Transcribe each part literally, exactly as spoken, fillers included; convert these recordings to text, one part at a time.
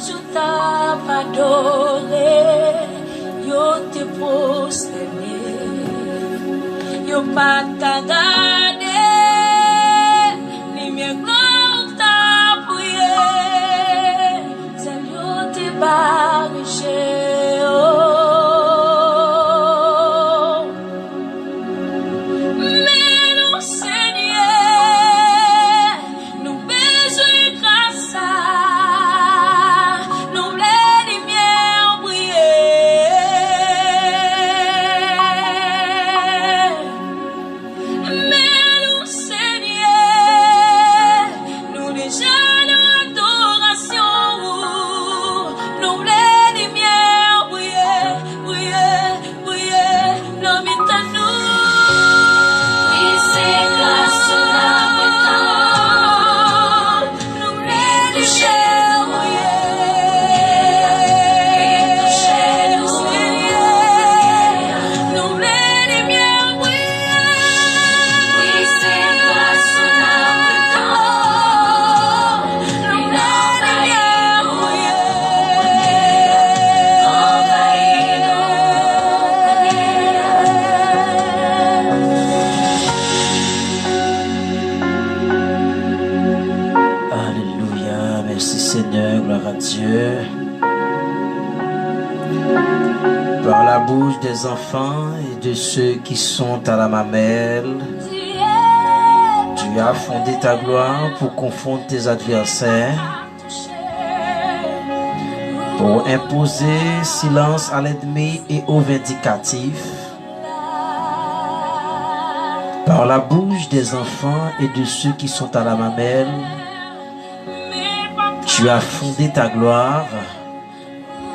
Yo t ap adore, yo te pwostène, yo pa t ka gade limyè glwa w t ap briye, zèl yo te bare je yo. Men nou, Senyè, nou bezwen gras sa, nou vle limyè w briye. Men nou, Senyè, nou deja nan adorasyon ou, nou vle limyè w briye, briye, briye nan mitan nou. Wi, se gras ou n ap tann. Nou vle limyè w briye. Wi, touche nou, Senyè. Nou vle limyè w briye. Wi, se gras ou n ap tann. Alelouya, mèsi Senyè, glwa a Dye. Par la bouche des enfants et de ceux qui sont à la mamelle, tu as fondé ta gloire pour confondre tes adversaires, pour imposer silence à l'ennemi et au vindicatif. Par la bouche des enfants et de ceux qui sont à la mamelle, tu as fondé ta gloire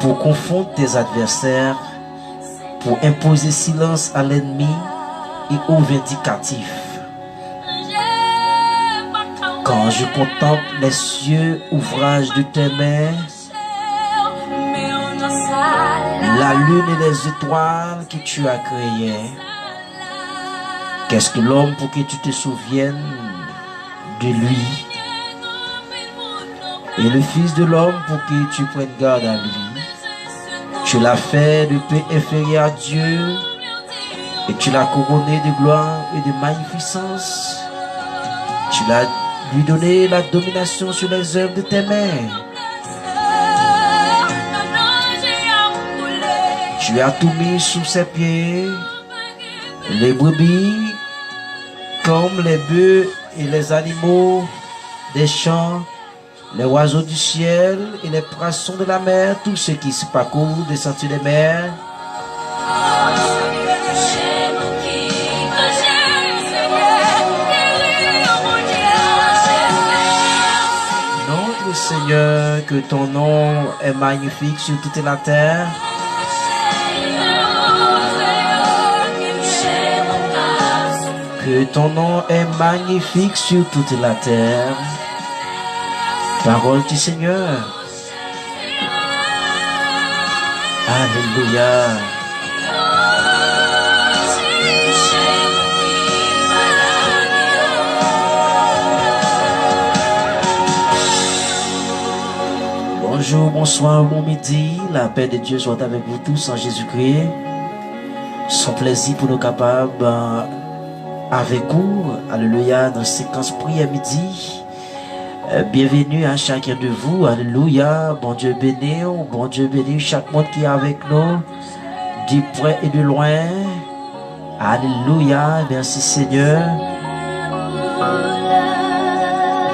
pour confondre tes adversaires, pour imposer silence à l'ennemi et au vindicatif. Quand je contemple les cieux, ouvrage de tes mains, la lune et les étoiles que tu as créées, qu'est-ce que l'homme pour que tu te souviennes de lui? Et le Fils de l'homme pour que tu prennes garde à lui? Tu l'as fait de peu inférieur à Dieu, et tu l'as couronné de gloire et de magnificence. Tu l'as lui donné la domination sur les œuvres de tes mains. Tu as tout mis sous ses pieds, les brebis comme les bœufs et les animaux des champs, les oiseaux du ciel et les poissons de la mer, tous ceux qui se parcourent des sentiers des mers. Notre Seigneur, que ton nom est magnifique sur toute la terre. Que ton nom est magnifique sur toute la terre. Parole du Seigneur. Alelouya. Bonjou, bonswa, bon midi. La paix de Dieu soit avec vous tous en Jésus-Christ. Se yon plèzi pou nou kapab, euh, avèk ou, alelouya, nan sekans priyè midi. Euh, bienvenue à chacun de vous, alelouya. Bondye beni w, Bondye beni chak moun ki avèk nou, de près et de loin. Alelouya, mèsi Senyè.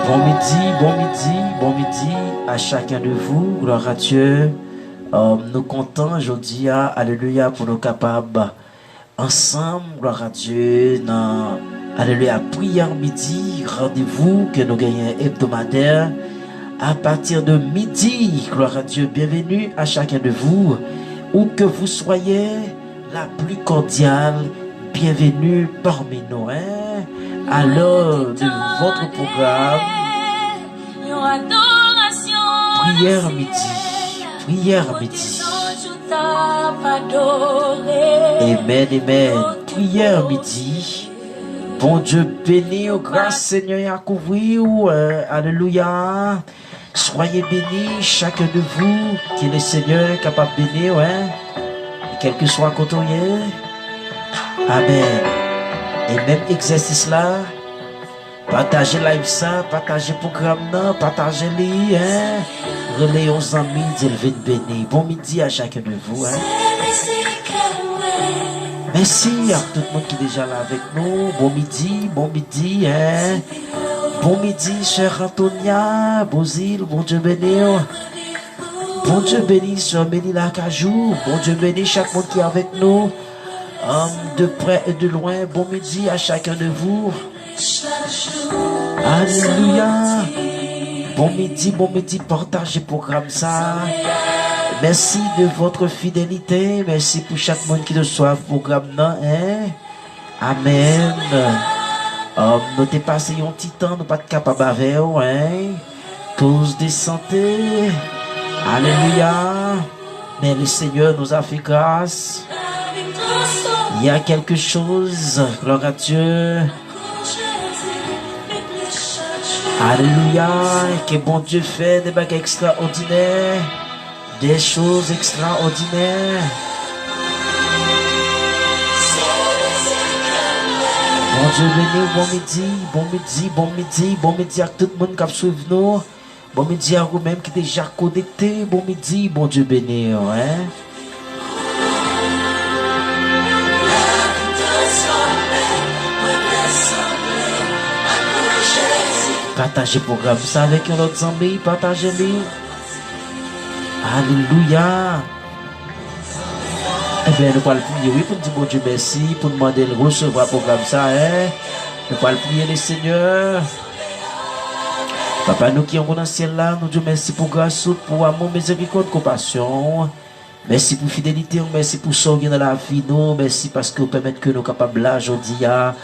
Bon midi, bon midi, bon midi à chacun de vous, gloire à Dieu. Euh, nou kontan jodi a, alelouya, pou nou kapab ansanm, gloire à Dieu, nan, alelouya, priyè midi, randevou ke nou genyen ebdomadè, à partir de midi, gloire à Dieu, bienvenue à chacun de vous, où que vous soyez, la plus cordiale bienvenue parmi nous, hein. À l'heure de votre programme, prière midi, prière midi. Amen, amen. Prière midi. Bondye beni w, gras Senyè a kouvri w, euh, alelouya. Soyez bénis, chacun de vous, que le Seigneur kapab beni w, hein, kèlkeswa kote w ye. Amen. E menm egzèsis la, pataje live sa, pataje pwogram nan, pataje li, hein. Rele yon zanmi, di l vin beni. Bon midi à chacun de vous, hein. Mèsi ak tout moun ki deja la avèk nou. Bon midi, bon midi, hein. Bon midi, sè Antonia Bozil, Bondye beni w. Bondye beni sè Melila Kajou, Bondye beni chak moun ki avèk nou. Um, de près et de loin, bon midi à chacun de vous. Alelouya. Bon midi, bon midi, pataje pwogram sa. Mèsi de votre fidélité. Mèsi pou chak moun ki resevwa pwogram nan, hein. Amen. Um, nou te pase yon ti tan, nou pa t kapab avè w, hein. Koz de sante. Alelouya. Mais le Seigneur nous a fait grâce. Il y a quelque chose, gloire à Dieu. Alelouya, ke Bondye fè de bagay ekstraòdinè, de choz ekstraòdinè. Bondye beni w, bon midi, bon midi, bon midi, bon midi ak tout moun k ap swiv nou. Bon midi a ou menm ki deja konekte. Bon midi, Bondye beni w, hein. Pataje pwogram sa avèk yon lòt zanmi, pataje li. Alelouya. Ebyen, nou pral priye, wi, pou n di Bondye mèsi, pou n mande l resevwa pwogram sa, hein. Nou pral priye le Senyè. Papa nou ki anwo nan syèl la, nou di w mèsi pou gras ou, pou amou, mizerikòd, konpasyon w. Mèsi pou fidelite w, mèsi pou sa w gen nan lavi nou, mèsi paske w pèmèt ke nou kapab la jodi a,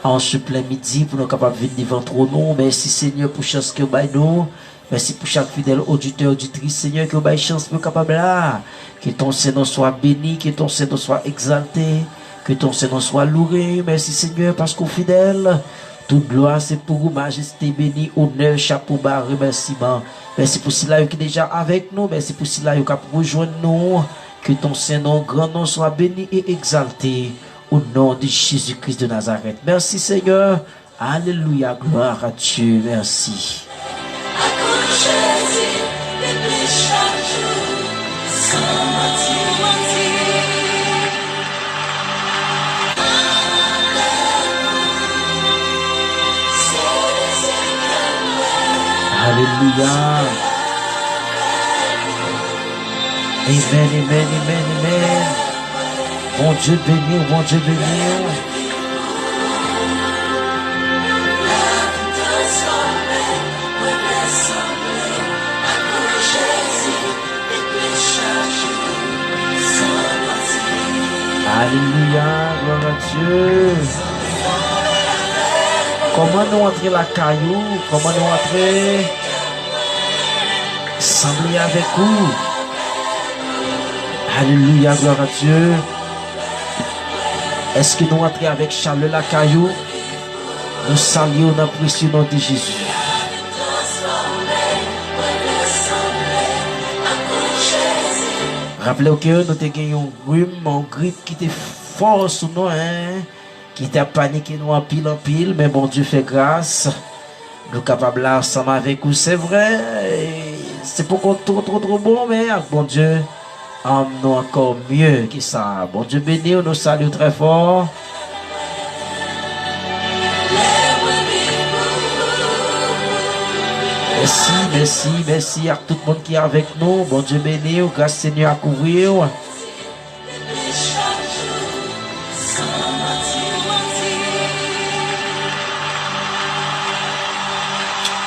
an se plen midi, pou nou kapab vin devan twòn ou. Mèsi, Senyè, pou chans ke w bay nou. Mèsi pou chak fidèl oditè, oditris, Senyè, ke w bay chans pou yo kapab la. Que ton Saint-Nom soit béni, que ton Saint-Nom soit exalté, que ton Saint-Nom soit loué. Mèsi, Senyè, paske w fidèl. Tout glwa se pou ou, majeste, beni, onè, chapo ba, remèsiman. Mèsi pou sila yo ki deja avèk nou, mèsi pou sila yo k ap rejwenn nou. Que ton Saint-Nom, grand nom, soit béni et exalté, au nom de Jésus-Christ de Nazareth. Mèsi, Senyè. Alelouya, glwa a Dye, mèsi. Alelouya. Amen, amen, amen, amen. Bondye beni w, Bondye beni w. Alelouya, glwa a Dye. Kòman nou antre lakay ou? Kòman nou antre? Sanble avèk ou. Alelouya, glwa a Dye. Èske nou antre avèk chalè lakay ou? Nou salye w nan presye non de Jezi. Raple w ke nou te gen yon grim, yon grip ki te fò sou nou, en, ki t ap panike nou anpil, anpil, men Bondye fè gras. Nou kapab la ansanm avèk ou, se vre. Se poko two, two, two bon, men ak Bondye, anm, nou ankò mye ke sa. Bondye beni w, nou salye w trè fò. Mèsi, mèsi, mèsi ak tout moun ki avèk nou. Bondye beni w, gras Senyè a kouvri w.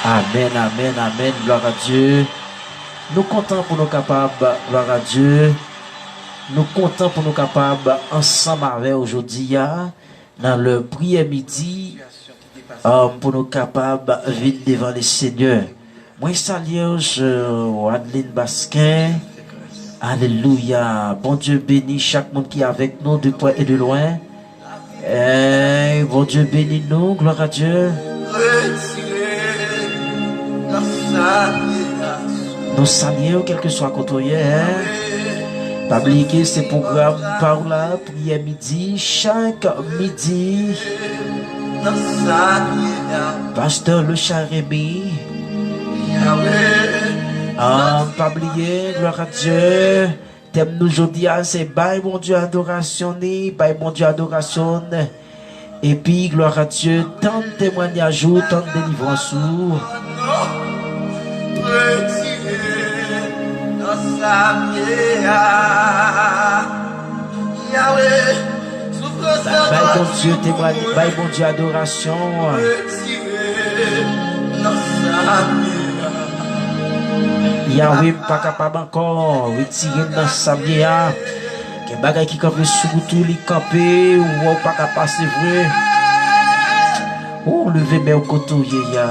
Amèn, amèn, amèn. Glwa a Dye. Nou kontan pou nou kapab, glwa a Dye. Nou kontan pou nou kapab ansanm avè w jodi a, nan lè priyè midi, um, pou nou kapab vin devan le Senyè. Mwen salye w, sè Adeline Basquin. Alelouya. Bondye beni chak moun ki avèk nou de prè e de lwen. Hey, Bondye beni nou, glwa a Dye. Retire nan sa m ye a. Nou salye w, kèlkeswa kote w ye, hein. Pa bliye ke se pwogram pa w la, priyè midi, chak midi. Nan sa m ye a. Pastè Lechard Rémy. Yahweh. Ah, pa bliye, glwa a Dye. Tèm nou jodi a, se bay Bondye adorasyon ni, bay Bondye adorasyon n. Epi, glwa a Dye, tann temwanyaj ou, tann delivrans ou. Retire nan sa m ye a. Yahweh, soufrans la. Bay Bondye temwanyaj, bay Bondye adorasyon. Retire nan sa m ye a. Yahweh, m pa kapab ankò, retire m nan sa m ye a. Gen bagay ki kanpe sou wout ou, li kanpe, ou wè w pa ka pase vre. Ou leve men w kote w ye a.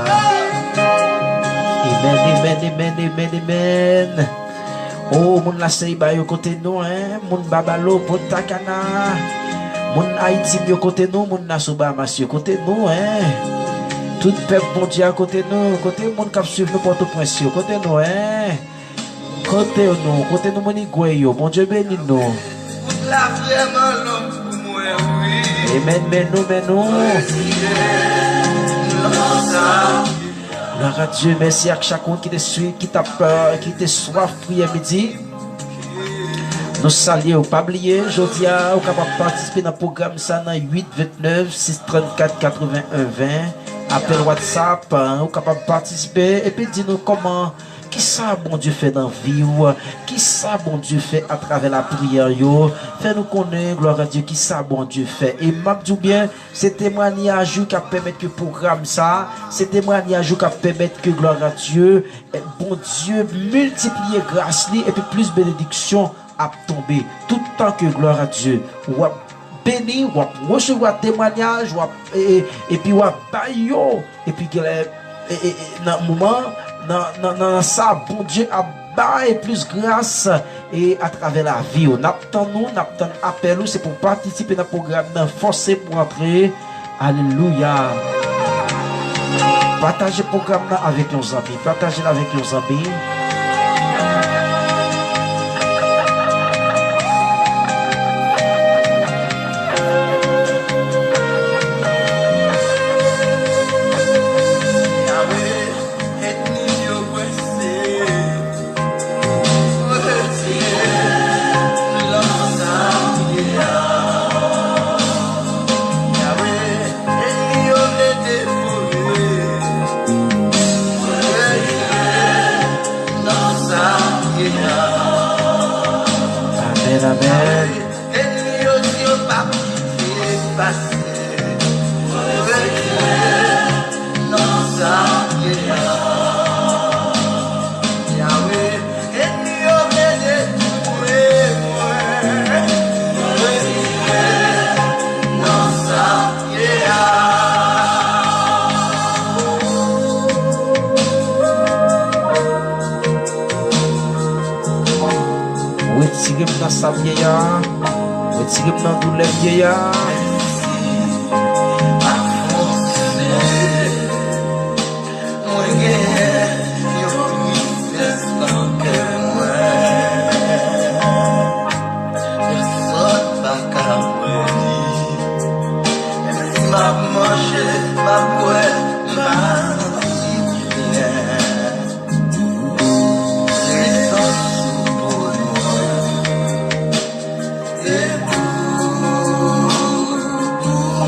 Amen, amen, amen, amen, amen. O, moun Lasey ba yo kote nou, hein? Moun Babalo, Punta Cana. Moun Ayiti yo kote nou, moun Nassau Bahamas yo kote nou, hein? Tout pèp Bondye a kote nou, kote moun k ap swiv nou Pòtoprens yo, kote nou, hein? Kote nou, kote nou moun Igwe yo, Bondye beni nou. Wout la vrèman long pou mwen, wi. Amen, men nou, men nou. Retire nan sa. Glwa a Dye, mèsi ak chak moun ki te swiv, ki t ap, euh, ki te swaf priyè midi. Nou salye w. Pa bliye, jodi a, ou kapab patisipe nan pwogram sa nan uit vennèf, sis trannkat, katreven en ven. Apèl WhatsApp, hein, ou kapab patisipe epi di nou kòman, kisa Bondye fè nan vi w, kisa Bondye fè atravè lapriyè yo. Fè nou konnen, glwa a Dye, kisa Bondye fè. E m ap di w byen, se temwanyaj ou k ap pèmèt ke pwogram sa, se temwanyaj ou k ap pèmèt ke, glwa a Dye, eh, Bondye miltipliye gras li epi plis benediksyon ap tonbe. Tout tan ke, glwa a Dye, w ap beni, w ap resevwa temwanyaj, w ap, e, e, epi w ap bay yo, epi gen lè, e, e, e, nan moman, nan, nan, nan, nan sa, Bondye ap bay plis gras, e, atravè lavi w. N ap tann ou, n ap tann apèl ou, se pou w patisipe nan pwogram nan, fòse pou w antre. Alelouya. Pataje pwogram nan avèk yon zanmi. Pataje l avèk yon zanmi. Yahweh, ènmi yo kwense. Retire nan sa m ye a. Yahweh, ènmi yo vle devore. Retire nan sa m ye a. Amèn, amèn. Ènmi yo di yo p ap kite pase. Retire nan sa m ye a. Yahweh, ènmi yo vle detwi mwen. Retire nan sa m ye a. Retire m nan sa m ye a. Retire m nan doulè m ye a. Mwen gen yon tristès nan kè mwen. Pèsonn pa ka wè li. Menm si m ap manje, m ap bwè, m pa santi byen. Prezans ou pou mwen. Se pou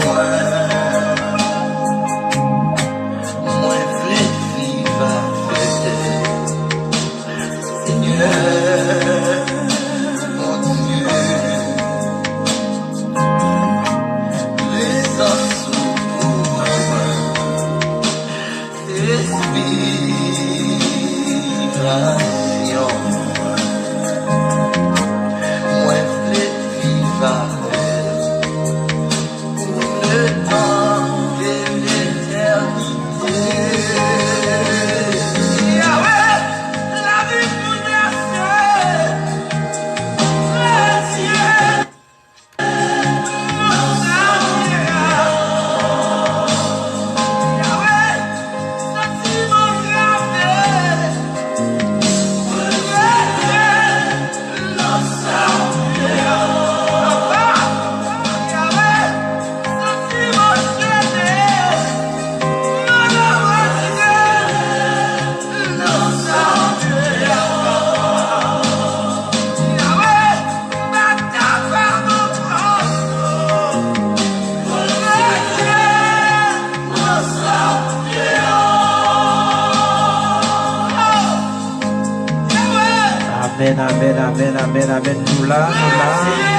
mwen. Mwen vle viv avèk Senyè, Bondye. Prezans ou pou mwen. Respirasyon. Mwen vle viv avèk ou pou letan de letènite. Yahweh, lavi m bouleverse. Retire. Amèn, amèn, amèn, amèn, amèn. Nou la, nou la.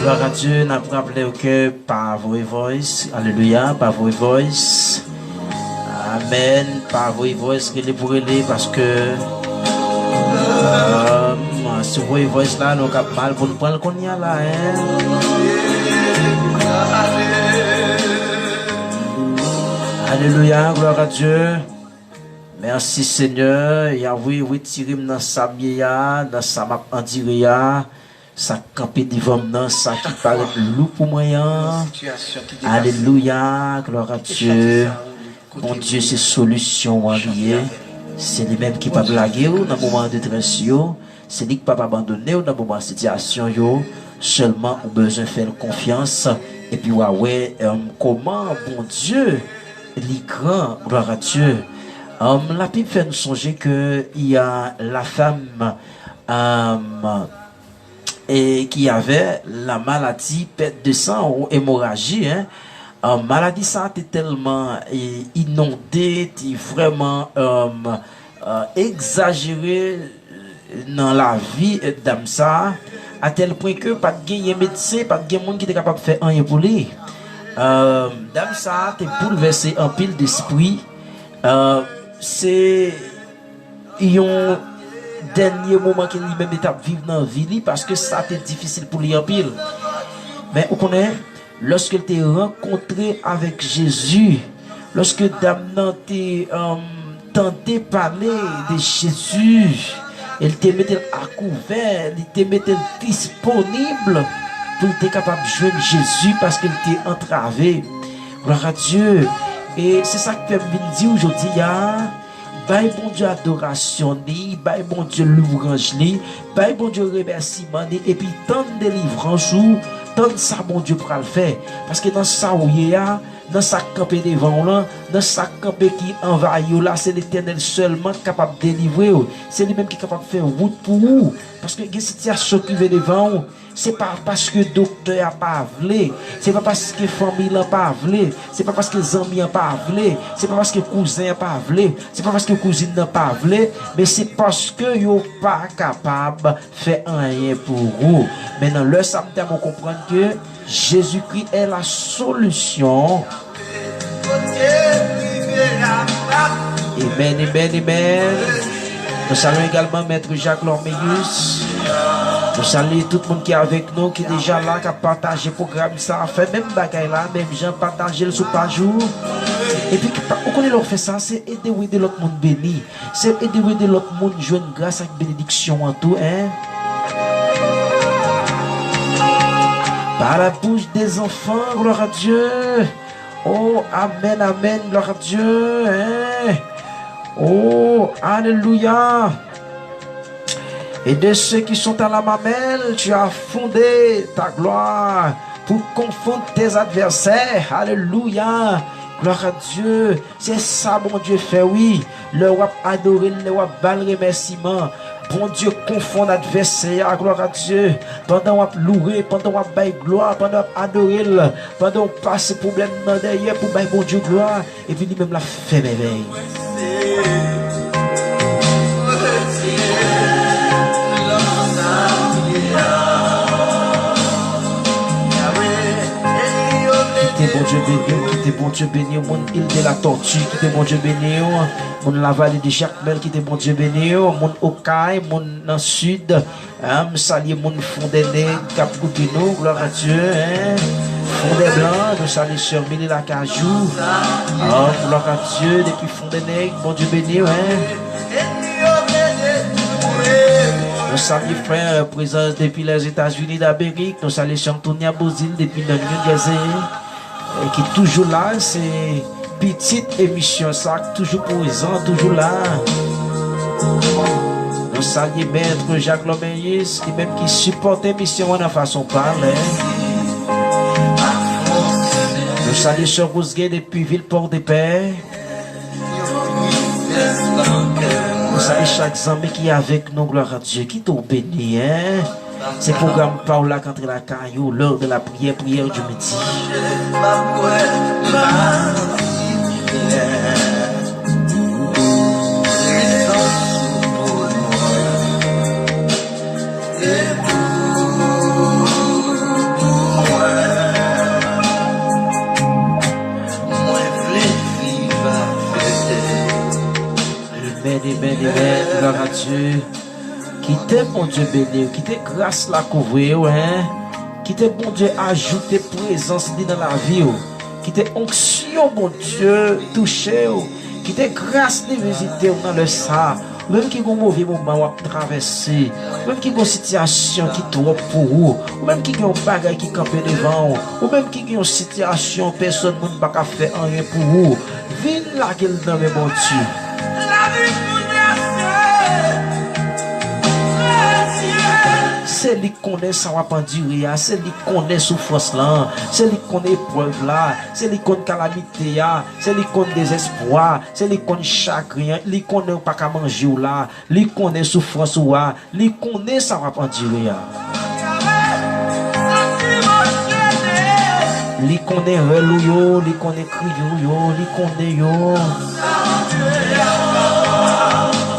Glwa a Dye, n ap raple w ke pa voye voice. Alelouya, pa voye voice. Amèn. Pa voye voice, rele pou rele, paske, um, si w voye voice la, nou k ap mal pou n pran l kounye a la, en. Alelouya, glwa a Dye. Mèsi, Senyè. Yahweh, retire m nan sa m ye a, nan sa m ap andire a. Sa k kanpe devan m nan, sa ki parèt lou pou mwen an. Alelouya, glwa a Dye. Bondye se solisyon an li ye. Se li menm ki p ap lage w nan moman detrès yo. Se li k p ap abandone w nan moman sitiyasyon yo. Sèlman ou bezwen fè l konfyans. Epi w a wè, em, kòman Bondye li gran, glwa a Dye. Em, Lapib fè n sonje ke il y a la femme, em, et qui avait la maladie perte de sang ou hémorragie, hein. Euh, maladi sa a te tèlman, e, inonde, te vrèman, euh, euh, egzajere nan lavi, euh, dam sa a, a tèl pwen ke pa t genyen medsen, pa t gen moun ki te kapab fè anyen pou li. Euh, dam sa a te boulvèse anpil despri. Euh, se yon dènye moman ke li menm li t ap viv nan vi li, paske sa te difisil pou li anpil. Men ou konnen, lòske l te rankontre avèk Jezi, lòske dam nan te, um, tande pale de Jezi, e l te mete l akouvè, li te mete l disponib pou l te kapab jwenn Jezi, paske l te antrave. Glwa a Dye. E se sa k fè m vin di w jodi a, bay Bondye adorasyon li, bay Bondye lwanj li, bay Bondye remèsiman li, epi tann delivrans ou, tann sa Bondye pral fè. Paske nan sa w ye a, nan sa k kanpe devan w lan, nan sa k kanpe ki anvayi w la, se Letènèl sèlman k kapab delivre w. Se li menm ki kapab fè wout pou ou. Paske gen sitiyasyon ki rive devan w, se pa paske doktè a pa vle, se pa paske fanmi lan pa vle, se pa paske zanmi an pa vle, se pa paske kouzen an pa vle, se pa paske kouzin nan pa vle, men se paske yo pa kapab fè anyen pou ou. Men nan lè sa, m t ap konprann ke Jezikri est la solution. Amen, amen, amen. Nou salye egalman Mèt Jacques Lormeus. Nou salye tout moun ki avèk nou, ki deja la, k ap pataje pwogram sa. Fè menm bagay la, menm jan, pataje l sou paj ou. Epi, ou konnen lè w fè sa, se ede w ede lòt moun beni. Se ede w ede lòt moun jwenn gras ak benediksyon an tou, en. Par la bouche des enfants, gloire à Dieu. Oh, amen, amen, gloire à Dieu, en. Oh, alléluia. Et de ceux qui sont à la mamelle, tu as fondé ta gloire pour confondre tes adversaires. Alléluia. Glwa a Dye. Se sa Bondye fè, wi. Lè w ap adore l, lè w ap ba l remèsiman, Bondye konfonn advèsè a, glwa a Dye. Pandan w ap louwe, pandan w ap bay glwa, pandan w ap adore l, pandan w pase pwoblèm nan dèyè pou bay Bondye glwa, epi li menm l ap fè mèvèy. Kite Bondye beni w, kite Bondye beni w, moun Il de la Tortue, kite Bondye beni w, moun Lavali de Jakmèl, kite Bondye beni w, moun Okay, moun nan Sid, ah, m salye moun Fondènèg k ap koute nou, glwa a Dye, hein. Fondèblan, nou salye sè Mili Lakajou, ah, glwa a Dye, depi Fondènèg, Bondye beni w, hein. Nou salye frè, prezans depi Lèzetazini Damerik. Nou salye sè Antonia Bozil depi nan New Jersey, eh, ki toujou la. Se pitit emisyon sa k toujou prezan, toujou la. Nou salye Mèt Jacques Lomeyis, li menm ki sipòte emisyon an nan fason pa l, eh. Nou salye sè Rose Gay depi vil Pòdepè. Nou salye chak zanmi ki avèk nou, glwa a Dye. Kite w beni, hein. Se pwogram pa w la k antre lakay ou, l'heure de la prière, prière du midi. Amen, amen, amen. Glwa a Dye. Kite Bondye beni w. Kite gras la kouvri w, hein. Kite Bondye ajoute prezans li nan lavi w. Kite onksyon Bondye touche w. Kite gras li vizite w nan lè sa. Ou menm ki gon move moman w ap travèse. Ou menm ki gon sitiyasyon ki twòp pou ou. Ou menm ki gen yon bagay ki kanpe devan w. Ou menm ki gen yon sitiyasyon pèsòn moun pa ka fè anyen pou ou. Vin lage l nan men Bondye. Se li k konnen sa w ap andire a, se li k konnen soufrans lan, se li k konnen eprèv la, se li k konn kalamite a, se li k konn dezespwa, se li k konn chagren an, li konnen ou pa ka manje w la, li konnen soufrans ou a, li konnen sa w ap andire a. Li konnen rèl ou yo, li konnen kri ou yo, li konnen yo.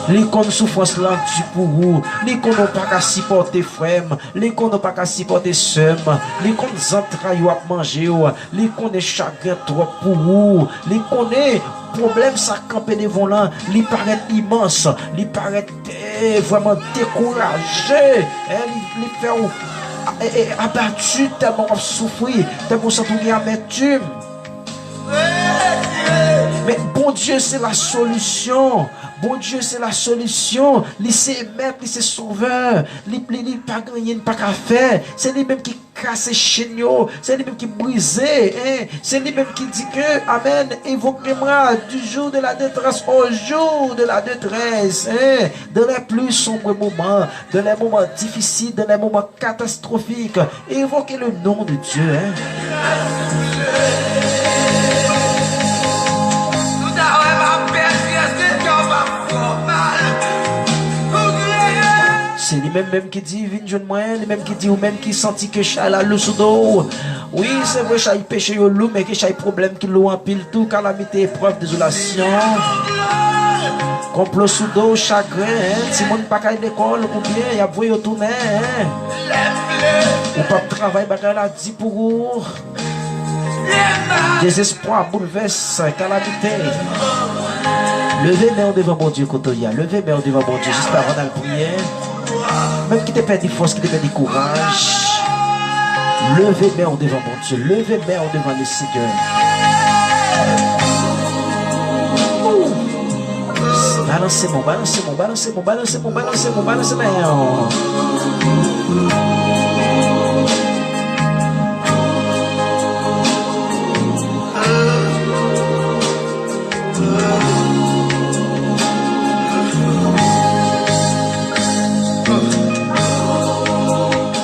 Li konn soufrans lan di pou ou. Li konnen w pa ka sipòte frè m. Li konnen w pa ka sipòte sè m. Li konn zantray ou ap manje w. Li konnen chagren twòp pou ou. Li konnen pwoblèm sa k kanpe devan w lan, li parèt imans, li parèt, eh, vrèman dekouraje, eh, li, li fè w, eh, eh, abati tèlman w ap soufri, tèlman w santi w gen amètim. Men Bondye se la solisyon. Bondye se la solisyon. Li se mèt, li se sovè. Li, li, li pa gen anyen li pa ka fè. Se li menm ki kase chenn yo, se li menm ki brize, hein, se li menm ki di ke, amen, évoque-moi du jour de la détresse au jour de la détresse, hein, dans les plus sombres moments, dans les moments difficiles, dans les moments catastrophiques, évoquez le nom de Dieu, hein. Se li menm menm ki di, vin jwenn mwen, li menm ki di, ou menm ki santi ke chay la lou sou do w. Wi, se vre, chay peche yo lou, men gen chay pwoblèm ki lou anpil tou, kalamite, eprèv, dezolasyon. Konplo sou do w, chagren, hein, timoun pa ka al lekòl, oubyen y ap voye yo tounen, hein. Ou p ap travay, bagay la di pou ou. Dezespwa, boulvès, kalamite. Leve men w devan Bondye kote w ye a. Leve men w devan Bondye jis avan n al priye. Menm ki te pèdi fòs, ki te pèdi kouraj. Leve men w devan Bondye. Leve men w devan Lesenyè. Balanse men w, balanse men w, balanse men w, balanse men w, balanse men w, balanse men w.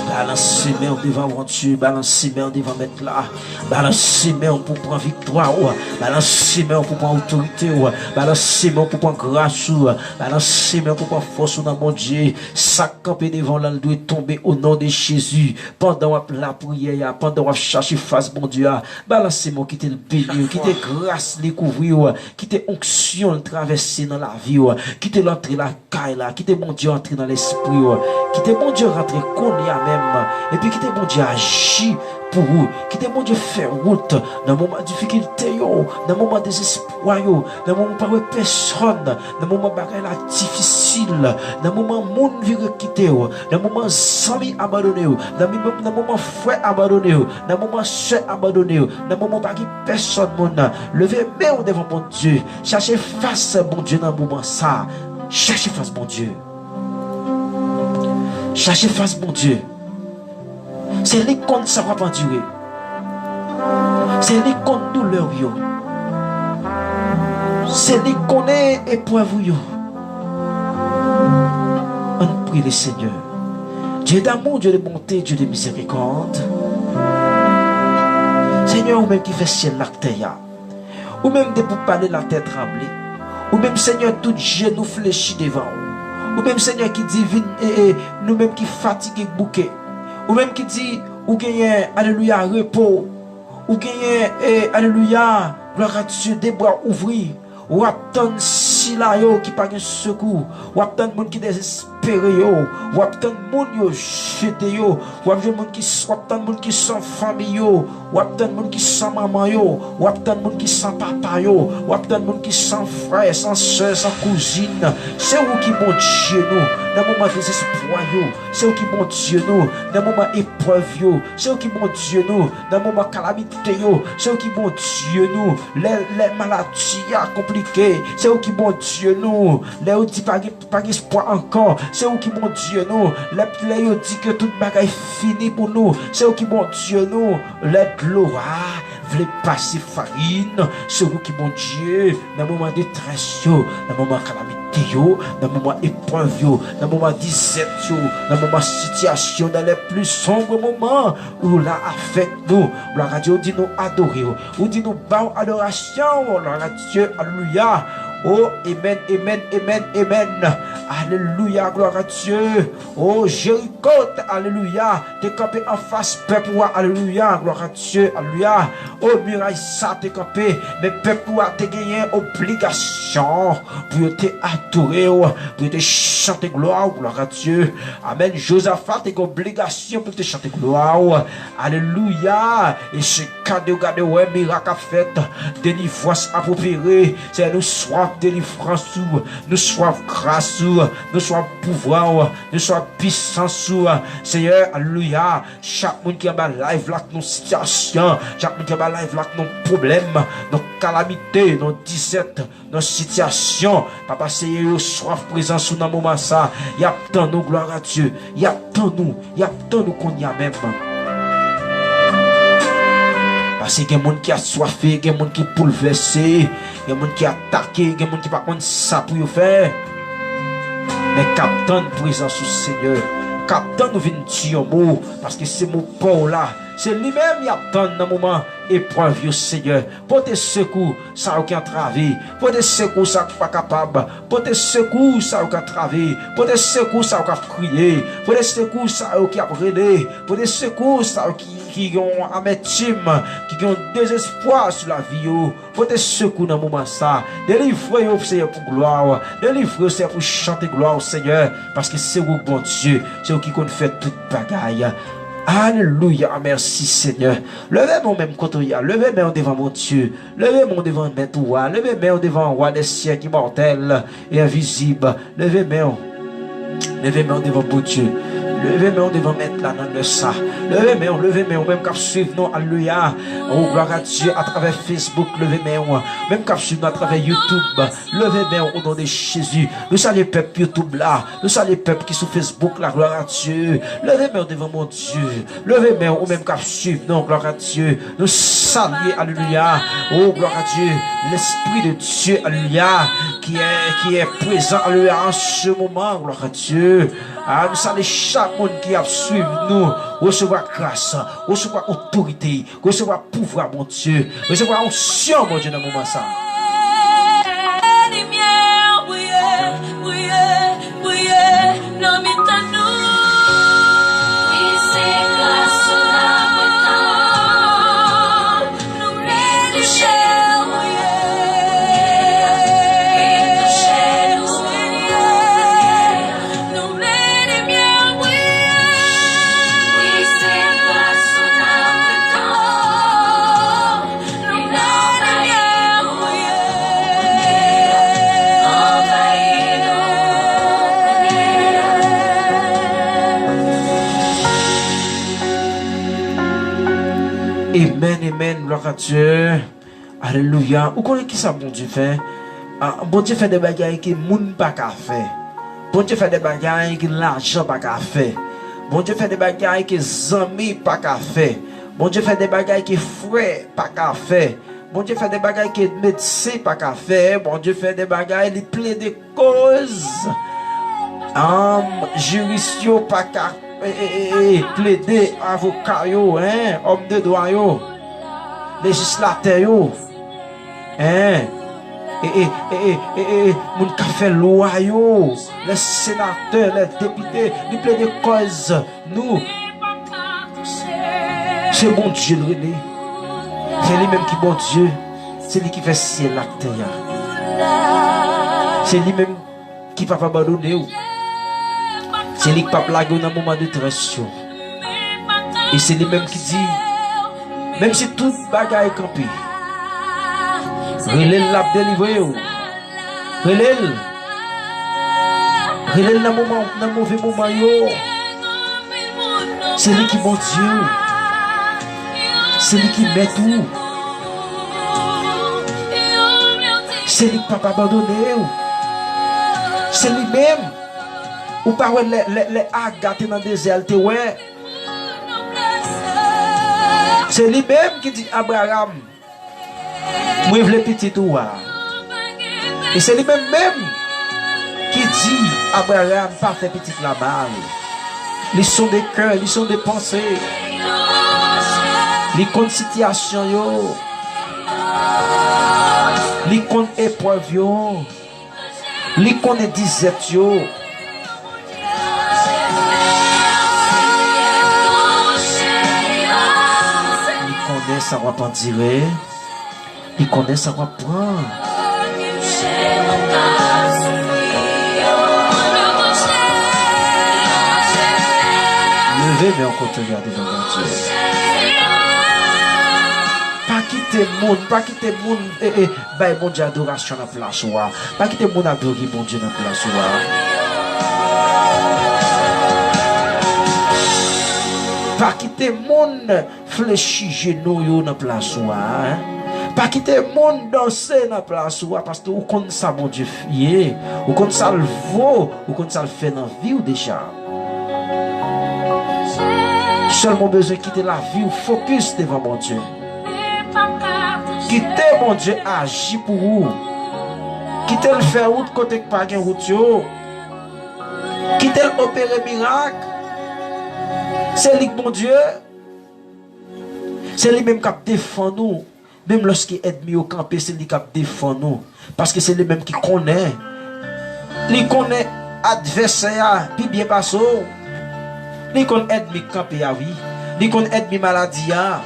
Balanse men w, devan Bondye, balanse men w devan Mèt la. Balanse men w pou pran viktwa w. Balanse men w pou pran otorite w. Balanse men w pou pran gras ou. Balanse men w pou pran fòs ou nan Bondye. Sa k kanpe devan w la, l dwe tonbe o non de Jezi. Pandan w ap lapriyè a, pandan w ap chache fas Bondye a, balanse men w, kite l beni w, kite gras li kouvri w, kite onksyon l travèse nan lavi w, kite l antre la kay la, kite Bondye antre nan lespri w. Kite Bondye rantre kounye a menm. Epi kite Bondye aji pou ou. Kite Bondye fè wout nan moman difikilte yo, nan moman dezespwa yo, nan moman w pa wè pèsòn, nan moman bagay la difisil, nan moman moun vire kite w, nan moman zanmi abandone w, nan moman, nan moman frè abandone w, nan moman sè abandone w, nan moman w pa gen pèsòn moun, leve men w devan Bondye. Chache fas Bondye nan moman sa. Chache fas Bondye. Chache fas Bondye. Se li k konn sa w ap andire. Se li k konn doulè w yo. Se li k konnen eprèv ou yo. Ann priye Lesenyè. Dieu d'amour, Dieu de bonté, Dieu de miséricorde. Senyè, ou menm ki fè syèl la ak tè a. Ou menm depi w pale latè tranble. Ou menm Senyè tout jenou flechi devan ou. Ou menm Senyè ki di vin e, e nou menm ki fatige k bouke. Ou menm ki di ou genyen, alelouya, repo. Ou genyen, e, alelouya, glwa a Dye, de bra ouvri. W ap tann sila yo ki pa gen sekou. W ap tann moun ki dezespere yo. W ap tann moun yo jete yo. W ap jwenn moun ki, w ap tann moun ki san fanmi yo. W ap tann moun ki san manman yo. W ap tann moun ki san papa yo. W ap tann moun ki san frè, san sè, san kouzin. Se ou ki Bondye nou nan moman dezespwa yo. Se ou ki Bondye nou nan moman eprèv yo. Se ou ki Bondye nou nan moman kalamite yo. Se ou ki Bondye nou lè, lè maladi a konplike. Se ou ki Bondye nou lè yo di pa gen, pa gen espwa ankò. Se ou ki Bondye nou lè, lè yo di ke tout bagay fini pou nou. Se ou ki Bondye nou lè dlo a vle pase farin. Se ou ki Bondye nan moman detrès yo, nan moman kalamite yo, nan moman eprèv yo, nan moman dizèt yo, nan moman sitiyasyon, dans les plus sombres moments, ou la avèk nou. Glwa a Dye, ou di nou adore w. Ou di nou ba w adorasyon. Glwa a Dye, alelouya. O, amen, amen, amen, amen. Alelouya, glwa a Dye. O, Jeriko, alelouya, te kanpe anfas pèp ou a, alelouya, glwa a Dye, alelouya. O, miray sa te kanpe, men pèp ou a te genyen obligasyon pou yo te adore w, pou yo te chante glwa w, glwa a Dye. Amen. Jozafa te gen obligasyon pou l te chante glwa w. Alelouya. E se gade w gade wè mirak ap fèt, delivrans ap opere. Senyè, nou swaf delivrans ou, nou swaf gras ou, nou swaf pouvwa w, nou swaf pisans ou. Senyè, alelouya. Chak moun ki anba live la k nan sitiyasyon, chak moun ki anba live la k nan pwoblèm, nan kalamite, nan dizèt, nan sitiyasyon. Papa Seyè, yo swaf prezans ou nan moman sa. Y ap tann ou, glwa a Dye. Y ap tann ou, y ap tann ou kounye a menm. Paske gen moun ki aswafe, gen moun ki boulvèse, gen moun ki atake, gen moun ki pa konn sa pou yo fè. Men k ap tann prezans ou, Senyè. K ap tann ou vin di yon mo, paske se mo pa w la. Se li menm y ap tann nan moman eprèv yo, Senyè. Pote sekou sa yo ki antrave. Pote sekou sa yo ki pa kapab. Pote sekou sa yo ki antrave. Pote sekou sa yo k ap kriye. Pote sekou sa yo ki ap rele. Pote sekou sa yo ki, ki gen yon amètim, ki gen yon dezespwa sou lavi yo. Pote sekou nan moman sa. Delivre yo, Senyè, pou glwa w. Delivre yo, Senyè, pou chante glwa w, Senyè. Paske se ou, Bondye. Se ou ki konn fè tout bagay. Alelouya. Mèsi, Senyè. Leve men w menm kote w ye a. Leve men w devan Bondye. Leve men w devan Mèt ou a. Leve men w devan Wa dè syèk, imòtèl e envizib. Leve men w. Leve men w devan Bondye. Leve men w devan Mèt la nan lè sa. Leve men w, leve men w, ou menm k ap swiv nou, alelouya. O, glwa a Dye, atravè Facebook, leve men w. Menm k ap swiv nou atravè YouTube, leve men w, o non de Jezi. Nou salye pèp YouTube la. Nou salye pèp ki sou Facebook la, glwa a Dye. Leve men w devan Bondye. Leve men w, ou menm k ap swiv nou, glwa a Dye. Nou salye, alelouya. O, glwa a Dye. Lespri de Dye, alelouya, ki è, ki è prezan, alelouya, an se moman, glwa a Dye. A, nou salye chak Moun ki ap swiv nou, resevwa gras, resevwa otorite, resevwa pouvwa Bondye, resevwa onksyon Bondye nan moman sa. Limyè, priye, priye, priye nan mitan nou. Wi, se gras ou n ap tann. Nou vle limyè, priye. Vin touche nou, Senyè. Nou vle limyè, priye. Wi, se gras ou n ap tann. Nou vle limyè, priye. Anvayi nou, Senyè. Amen, amen. Glwa a Dye. Alelouya. Ou konnen ki sa Bondye fè? Ah, Bondye fè de bagay ke moun pa ka fè. Bondye fè de bagay ke lajan pa ka fè. Bondye fè de bagay ke zanmi pa ka fè. Bondye fè de bagay ke frè pa ka fè. Bondye fè de bagay ke medsen pa ka fè. Bondye fè de bagay, li plede koz. Am, jiris yo pa ka, e, e, e, e, plede, avoka yo, en, òm de dwa yo, lejislatè yo, en, e, e, e, e, e, e, moun k ap fè lwa yo, lè senatè, lè depite, li plede kòz nou. Se Bondye l rele. Se li menm ki Bondye. Se li ki fè syèl ak tè a. Se li menm ki p ap abandone w. Se li k p ap lage w nan moman detrès yo. E se li menm ki di, menm si tout bagay kanpe, rele l, l ap delivre w. Rele l. Rele l nan moman, nan move moman yo. Se li ki Bondye w. Se li ki mèt ou. Se li k p ap abandone w. Se li menm. Ou pa wè lè, lè, lè Aga te nan dezè a, l te wè. Se li menm ki di Abraram, mwen vle pitit ou a. E se li menm menm ki di Abraram pa fè pitit la mal. Li sonde kè, li sonde panse. Li konn sitiyasyon yo. Li konn eprèv yo. Li konnen dizèt yo. Li konnen sa w ap andire. Li konnen sa w ap pran. Leve men w kote w ye a devan Bondye. Pa kite moun, pa kite moun, e, e, bay Bondye adorasyon nan plas ou a. Pa kite moun adore Bondye nan plas ou a. Pa kite moun flechi jenou yo nan plas ou a. Pa kite moun danse nan plas ou a, paske ou konn sa Bondye f-, ye. Ou konn sa l vo, ou konn sa l fè nan vi w deja. Sèlman w bezwen kite lavi w fokis devan Bondye. Kite Bondye aji pou ou. Kite l fè wout kote k pa gen wout yo. Kite l opere mirak. Se li k Bondye. Se li menm k ap defann ou. Menm lòske ènmi yo kanpe, se li k ap defann ou. Paske se li menm ki konnen. Li konnen advèsè a pi byen pase w. Li konn ènmi k kanpe a, wi. Li konn ènmi maladi a.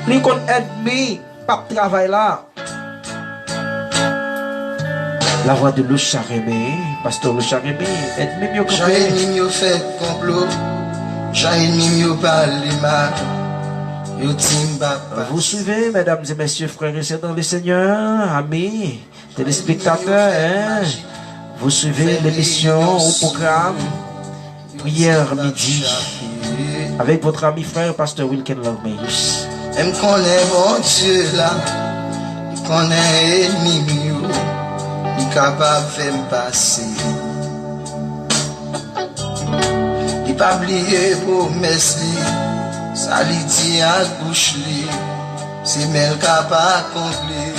Li konn ènmi p ap travay la. La voix de Loucha Remy, pastè Loucha Remy, ènmi m yo kanpe. Jan ènmi m yo fè konplo, jan ènmi m yo pale mal, yo di m pa pase. Vous suivez, mesdames et messieurs, frères et sœurs dans le Seigneur, amis téléspectateurs, hein? Vous suivez l'émission ou programme Prière midi avec votre ami frère pasteur Wilken Love Meyus. M konnen Bondye la, m konnen ènmi m yo, li kapab fè m pase. Li pa bliye pwomès li, sa li di ak bouch li, se men l k ap akonpli.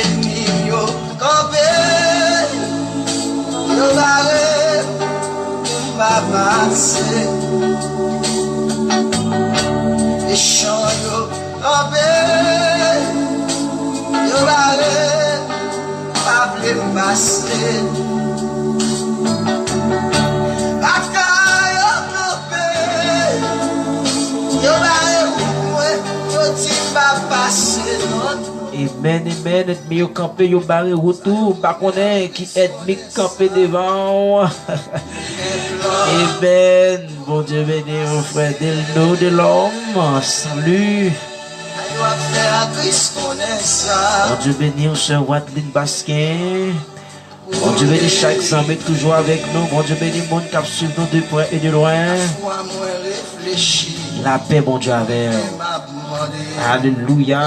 Ènmi m yo kanpe, yo bare. pase. Mechan yo kanpe, yo bare, pa vle m pase. Lakay yo kanpe, yo bare pou mwen, yo di m pa pase non. Amen, amen. Ènmi yo kanpe, yo bare wout ou. M pa konnen ki ènmi k kanpe devan w. Amen. Bondye beni w, frè Delno Delorme. Salut. Bondye beni w, sè Wadeline Basquin. Bondye beni chak zanmi k toujou avèk nou. Bondye beni moun k ap swiv nou de prè e de lwen. Lapè Bondye avè w. Alelouya.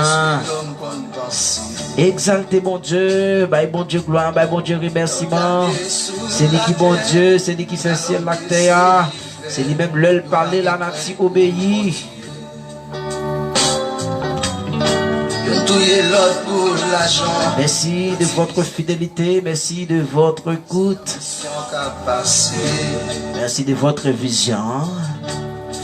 Egzalte Bondye, bay Bondye glwa, bay Bondye remèsiman. Se li ki Bondye, se li ki fè syèl la ak tè a. Se li menm, lè l pale, lanati obeyi. Youn touye lòt pou lajan. Merci de votre fidélité, merci de votre écoute. Misyon k ap pase. Merci de votre vision.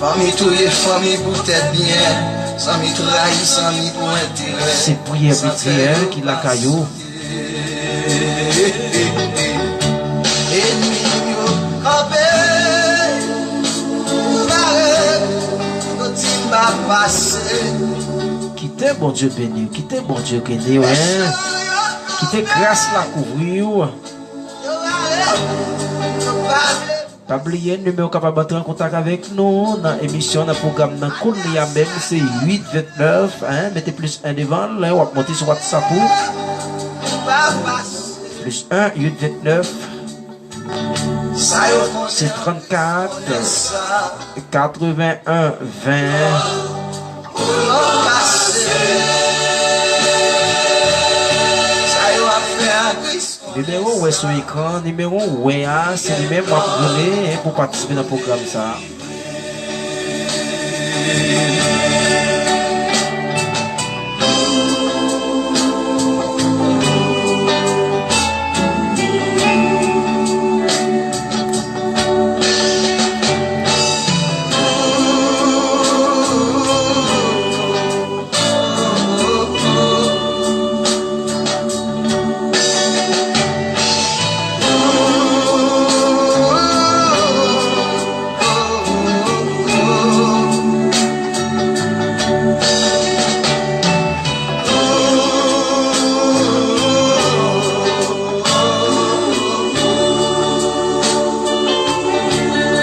Fanmi touye fanmi pou tèt byen. Zanmi trayi zanmi pou enterè. Se priyè, priyè ki lakay ou. Ènmi m yo kanpe, yo bare, yo di m pa pase. Kite Bondye beni w, kite Bondye beni w, hein. Kite gras la kouvri w. Yo bare, yo pa vle. Pa bliye, nimewo w kapab antre an kontak avèk nou nan emisyon, nan pwogram nan kounye a menm, se uit vennèf, hein, mete plis en devan l, w ap monte sou WhatsApp ou. Plis en, uit vennèf, se trannkat, katreven en, ven. Nimewo w wè sou ekran, nimewo w wè a, se li menm w ap rele, hein, pou patisipe nan pwogram sa a.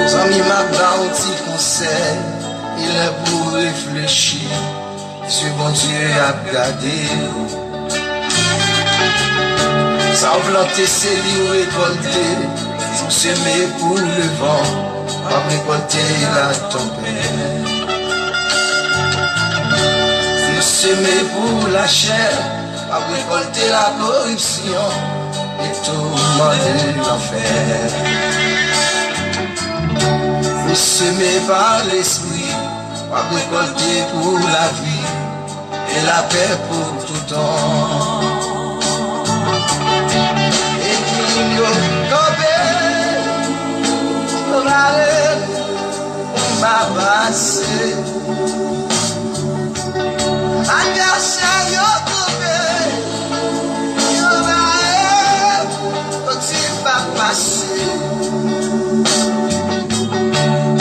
Zanmi, m ap ba w ti konsèy, li lè pou w reflechi. Mesye, Bondye ap gade w. Sa w plante, se li w rekòlte. Si w seme pou levan, w ap rekòlte latanpèt. Si w seme pou lachè, w ap rekòlte lakoripsyon e tou mande lanfè. Si w seme pa Lespri, w ap rekòlte pou lavi e lapè pou toutan. Ènmi m yo kanpe, yo bare m pa pase. Advèsè yo kanpe, yo bare m, yo di m pa pase.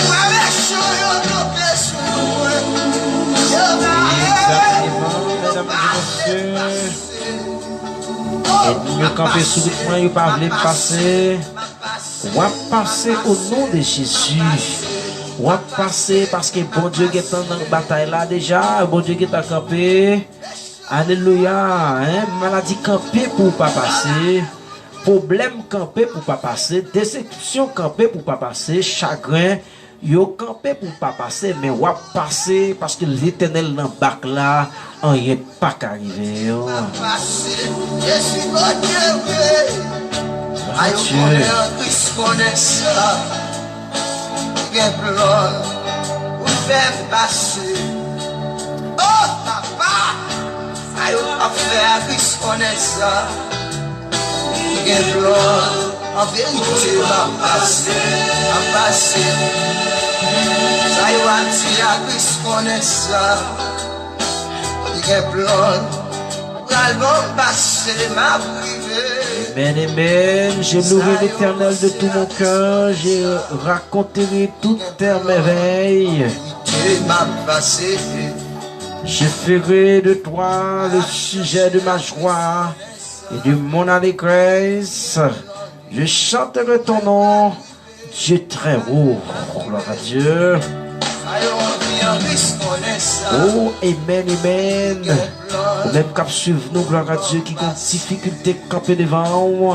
Frè mechan yo kanpe sou mwen, yo bare m, yo pase, pase. Ènmi yo kanpe sou wout mwen, yo pa vle m pase. W ap pase o non de Jezi. W ap pase paske Bondye gentan nan batay la deja. Bondye gentan kanpe. Alelouya. Hein? Maladi kanpe pou w pa pase. Pwoblèm kanpe pou w pa pase. Desepsyon kanpe pou w pa pase. Chagren. Yo kanpe pou w pa pase, men w ap pase, paske Letènèl nan bak la, anyen pa ka rive w. Pase, Jezi Bondye vre. Ayo konnen an Kris konnen sa. Ou gen plan pou fè m pase. O Papa, ayo ap fè a Kris konnen sa. Ou gen plan. An verite, m ap pase, m ap pase. Sa yo ap di a, Kris konnen sa. Li gen plan, pral ban m pase, m ap rive. Amen, amen. Je louerai l'Éternel de tout mon cœur, je raconterai toutes tes merveilles. M ap pase. Je ferai de toi le sujet de ma joie et de mon allégresse. Je chanterai ton nom, Dieu très haut. Gloire à Dieu. Oh, amen, amen. Ou menm k ap swiv nou, gloire à Dieu, ki gen difikilte kanpe devan ou,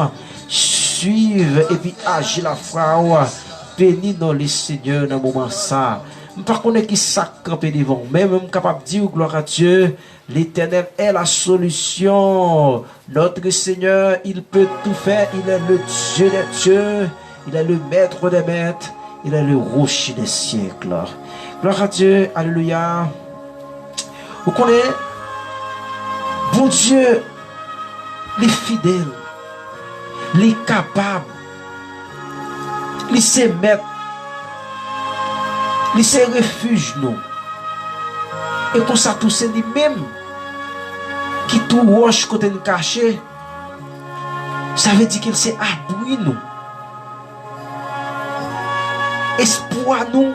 swiv epi aji lafwa ou. Beni non le Seigneur nan moman sa. M pa konnen ki sa k kanpe devan ou, men m kapab di w, gloire à Dieu, L'Éternel est la solution. Notre Seigneur, il peut tout faire. Il est le Dieu des dieux. Il est le maître des maîtres. Il est le rocher des siècles. Gloire à Dieu. Alléluia. Ou konnen, Bondye, li fidèl. Li kapab. Li se mèt. Li se refij nou. E konsa tou, se li menm ki tou wòch kote n kache. Sa vle di ke l se abri nou. Espwa nou,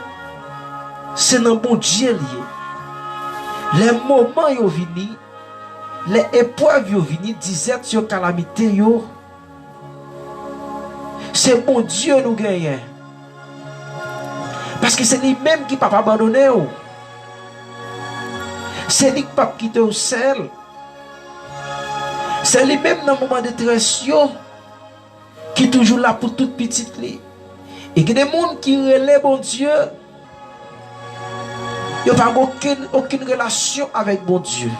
se nan Bondye l ye. Lè moman yo vini, lè eprèv yo vini, dizèt yo, kalamite yo, se Bondye nou genyen. Paske se li menm ki p ap abandone w. Se li k p ap kite w sèl. Se li menm nan moman detrès yo ki toujou la pou tout pitit li. E gen de moun ki rele Bondye, yo pa gen okenn, okenn relasyon avèk Bondye.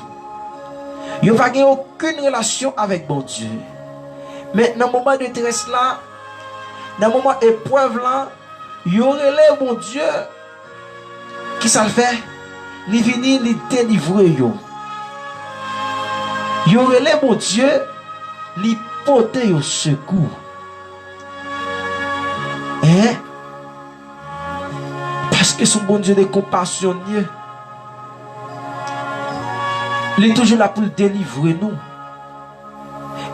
Yo pa gen okenn relasyon avèk Bondye. Men nan moman detrès la, nan moman eprèv la, yo rele Bondye. Kisa l fè? Li vini, li delivre yo. Yo rele Bondye, li pote yo sekou. Hein? Paske se yon Bondye de konpasyon l ye. Li toujou la pou l delivre nou.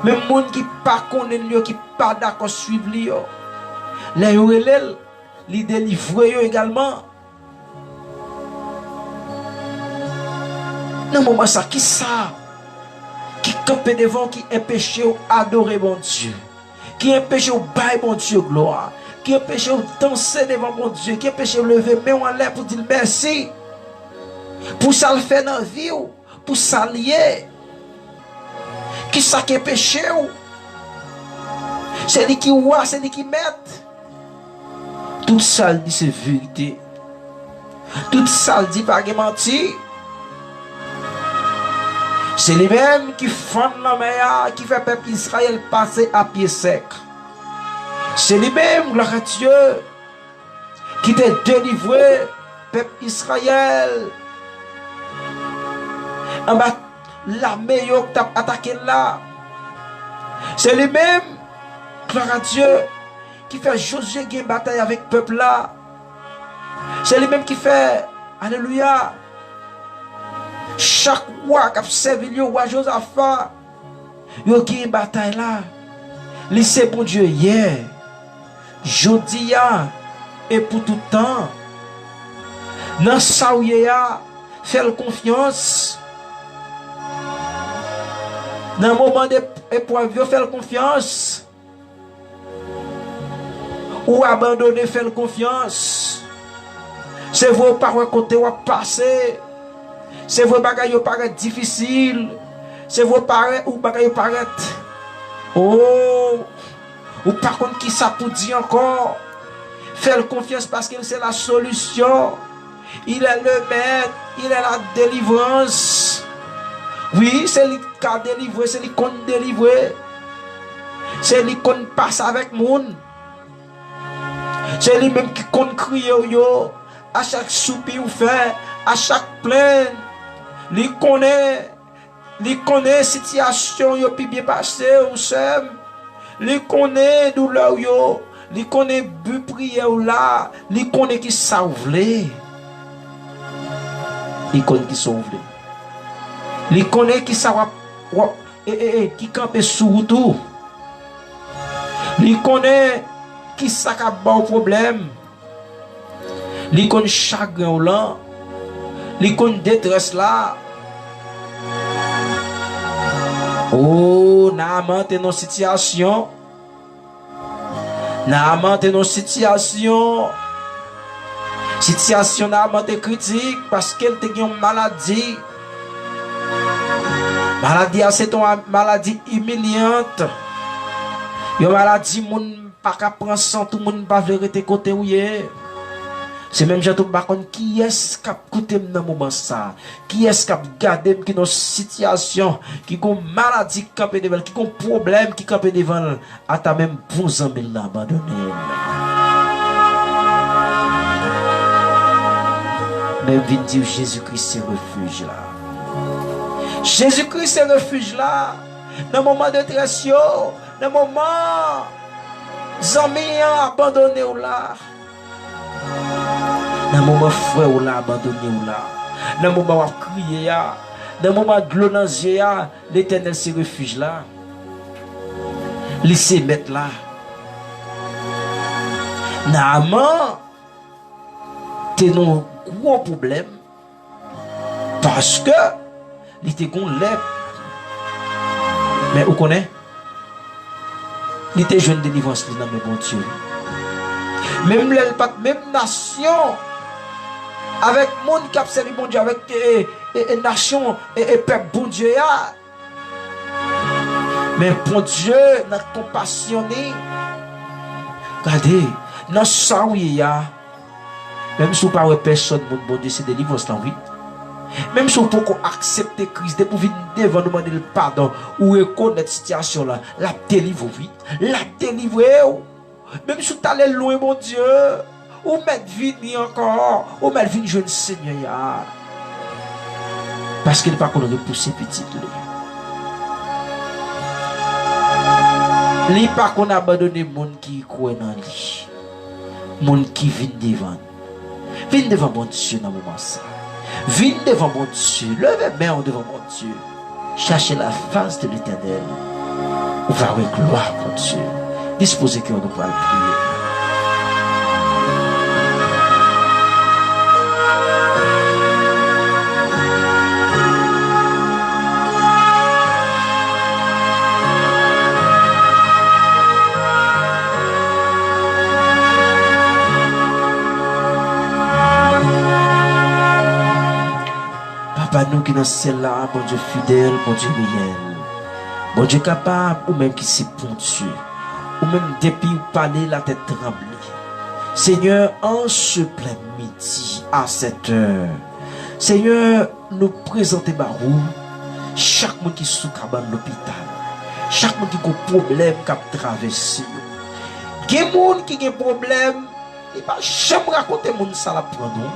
Menm moun ki pa konnen l yo, ki pa dakò swiv li yo, lè yo rele l, li delivre yo egalman. Nan moman sa, kisa ki kanpe devan w, ki enpeche w adore Bondye, ki enpeche w bay Bondye glwa, ki enpeche w danse devan Bondye, ki enpeche w leve men w anlè pou di l mèsi pou sa l fè nan vi w, pou sa l ye? Kisa k enpeche w? Se li ki wa, se li ki mèt. Tout sa l di se verite. Tout sa l di pa gen manti. Se li menm ki fann lanmè a, ki fè pèp Izrayèl pase a pye sèk. Se li menm, glwa a Dye, ki te delivre pèp Izrayèl anba lame yo k t ap atake l la. Se li menm, glwa a Dye, ki fè Jozye gen batay avèk pèp la. Se li menm ki fè, alelouya, chak wa k ap sèvi l yo, wa Jozafa, yo gen batay la. Li se Bondye yè, jodi a, e pou tout tan. Nan sa w ye a, fè l konfyans. Nan moman de eprèv yo, fè l konfyans. Ou abandone, fè l konfyans. Se vre, ou pa wè kote w ap pase. Se vre, bagay yo parèt difisil. Se vre, parèt, ou bagay yo parèt, o, ou pa konn kisa pou di ankò. Fè l konfyans, paske l se la solisyon. Il est le maître, il est la délivrance. Wi, se li k ka delivre, se li konn delivre. Se li konn pase avèk moun. Se li menm ki konn kriye w yo. A chak soupi ou fè, a chak plenn, li konnen, li konnen sitiyasyon yo pi byen pase w, sè m. Li konnen doulè w yo. Li konnen bi priyè w la. Li konnen ki sa w vle. Li konn ki sa w vle. Li konnen ki sa w ap, w ap, e, e, e, ki kanpe sou wout ou. Li konnen ki sa k ap ba w pwoblèm. Li konn chagren w lan. Li konn detrès la. O, Naaman te nan sitiyasyon. Naaman te nan sitiyasyon. Sitiyasyon Naaman te kritik paske l te gen yon maladi. Maladi a se te yon maladi imilyant. Yon maladi moun pa ka pran san, tout moun pa vle rete kote w ye. Se menm jan tou m pa konn kiyès k ap koute m nan moman sa. Kiyès k ap gade m ki nan sitiyasyon, ki gon maladi k kanpe devan l, ki gon pwoblèm ki kanpe devan l, ata menm bon zanmi l nan abandone l. Men m vin di w, Jezikri se refij la. Jezikri se refij la. Nan moman detrès yo, nan moman zanmi an abandone w la, nan moman frè w la abandone w la, nan moman w ap kriye a, nan moman dlo nan zye a, Letènèl se refij la. Li se mèt la. Naaman te nan yon gwo pwoblèm paske li te gon lèp. Men ou konnen, li te jwenn delivrans li nan men Bondye. Menm lè l pa t menm nasyon avèk moun k ap sèvi Bondye, avèk, e, e, e, e, nasyon, e, e, pèp Bondye a. Men Bondye, nan konpasyon li, gade, nan sa w ye a, menm si w pa wè pèsonn moun, Bondye se delivrans lan, wi. Menm si w poko aksepte Kris, depi w vin devan l, ou mande l padon, ou rekonèt sitiyasyon w lan, l ap delivre w, wi. L ap delivre w. Menm si w t ale lwen Bondye, ou mèt vini ankò, ou mèt vin jwenn Senyè a. Paske li pa konn repouse pitit li. Li pa konn abandone moun ki kwè nan li. Moun ki vin devan l. Vin devan Bondye nan moman sa. Vin devan Bondye. Leve men w devan Bondye. Chache la fas de Letènèl. Ou va wè glwa Bondye. Dispoze kè w, nou pral priye. Papa nou ki nan syèl la, Bondye fidèl, Bondye reyèl, Bondye kapab, ou menm ki se Bondye. Ou menm, depi w pale, latè tranble. Senyè, en ce plein midi, à cette heure, Senyè, nou prezante ba ou chak moun ki sou kabann lopital, chak moun ki gon pwoblèm k ap travèse yo. Gen moun ki gen pwoblèm, li pa janm rakonte moun sa l ap pran non.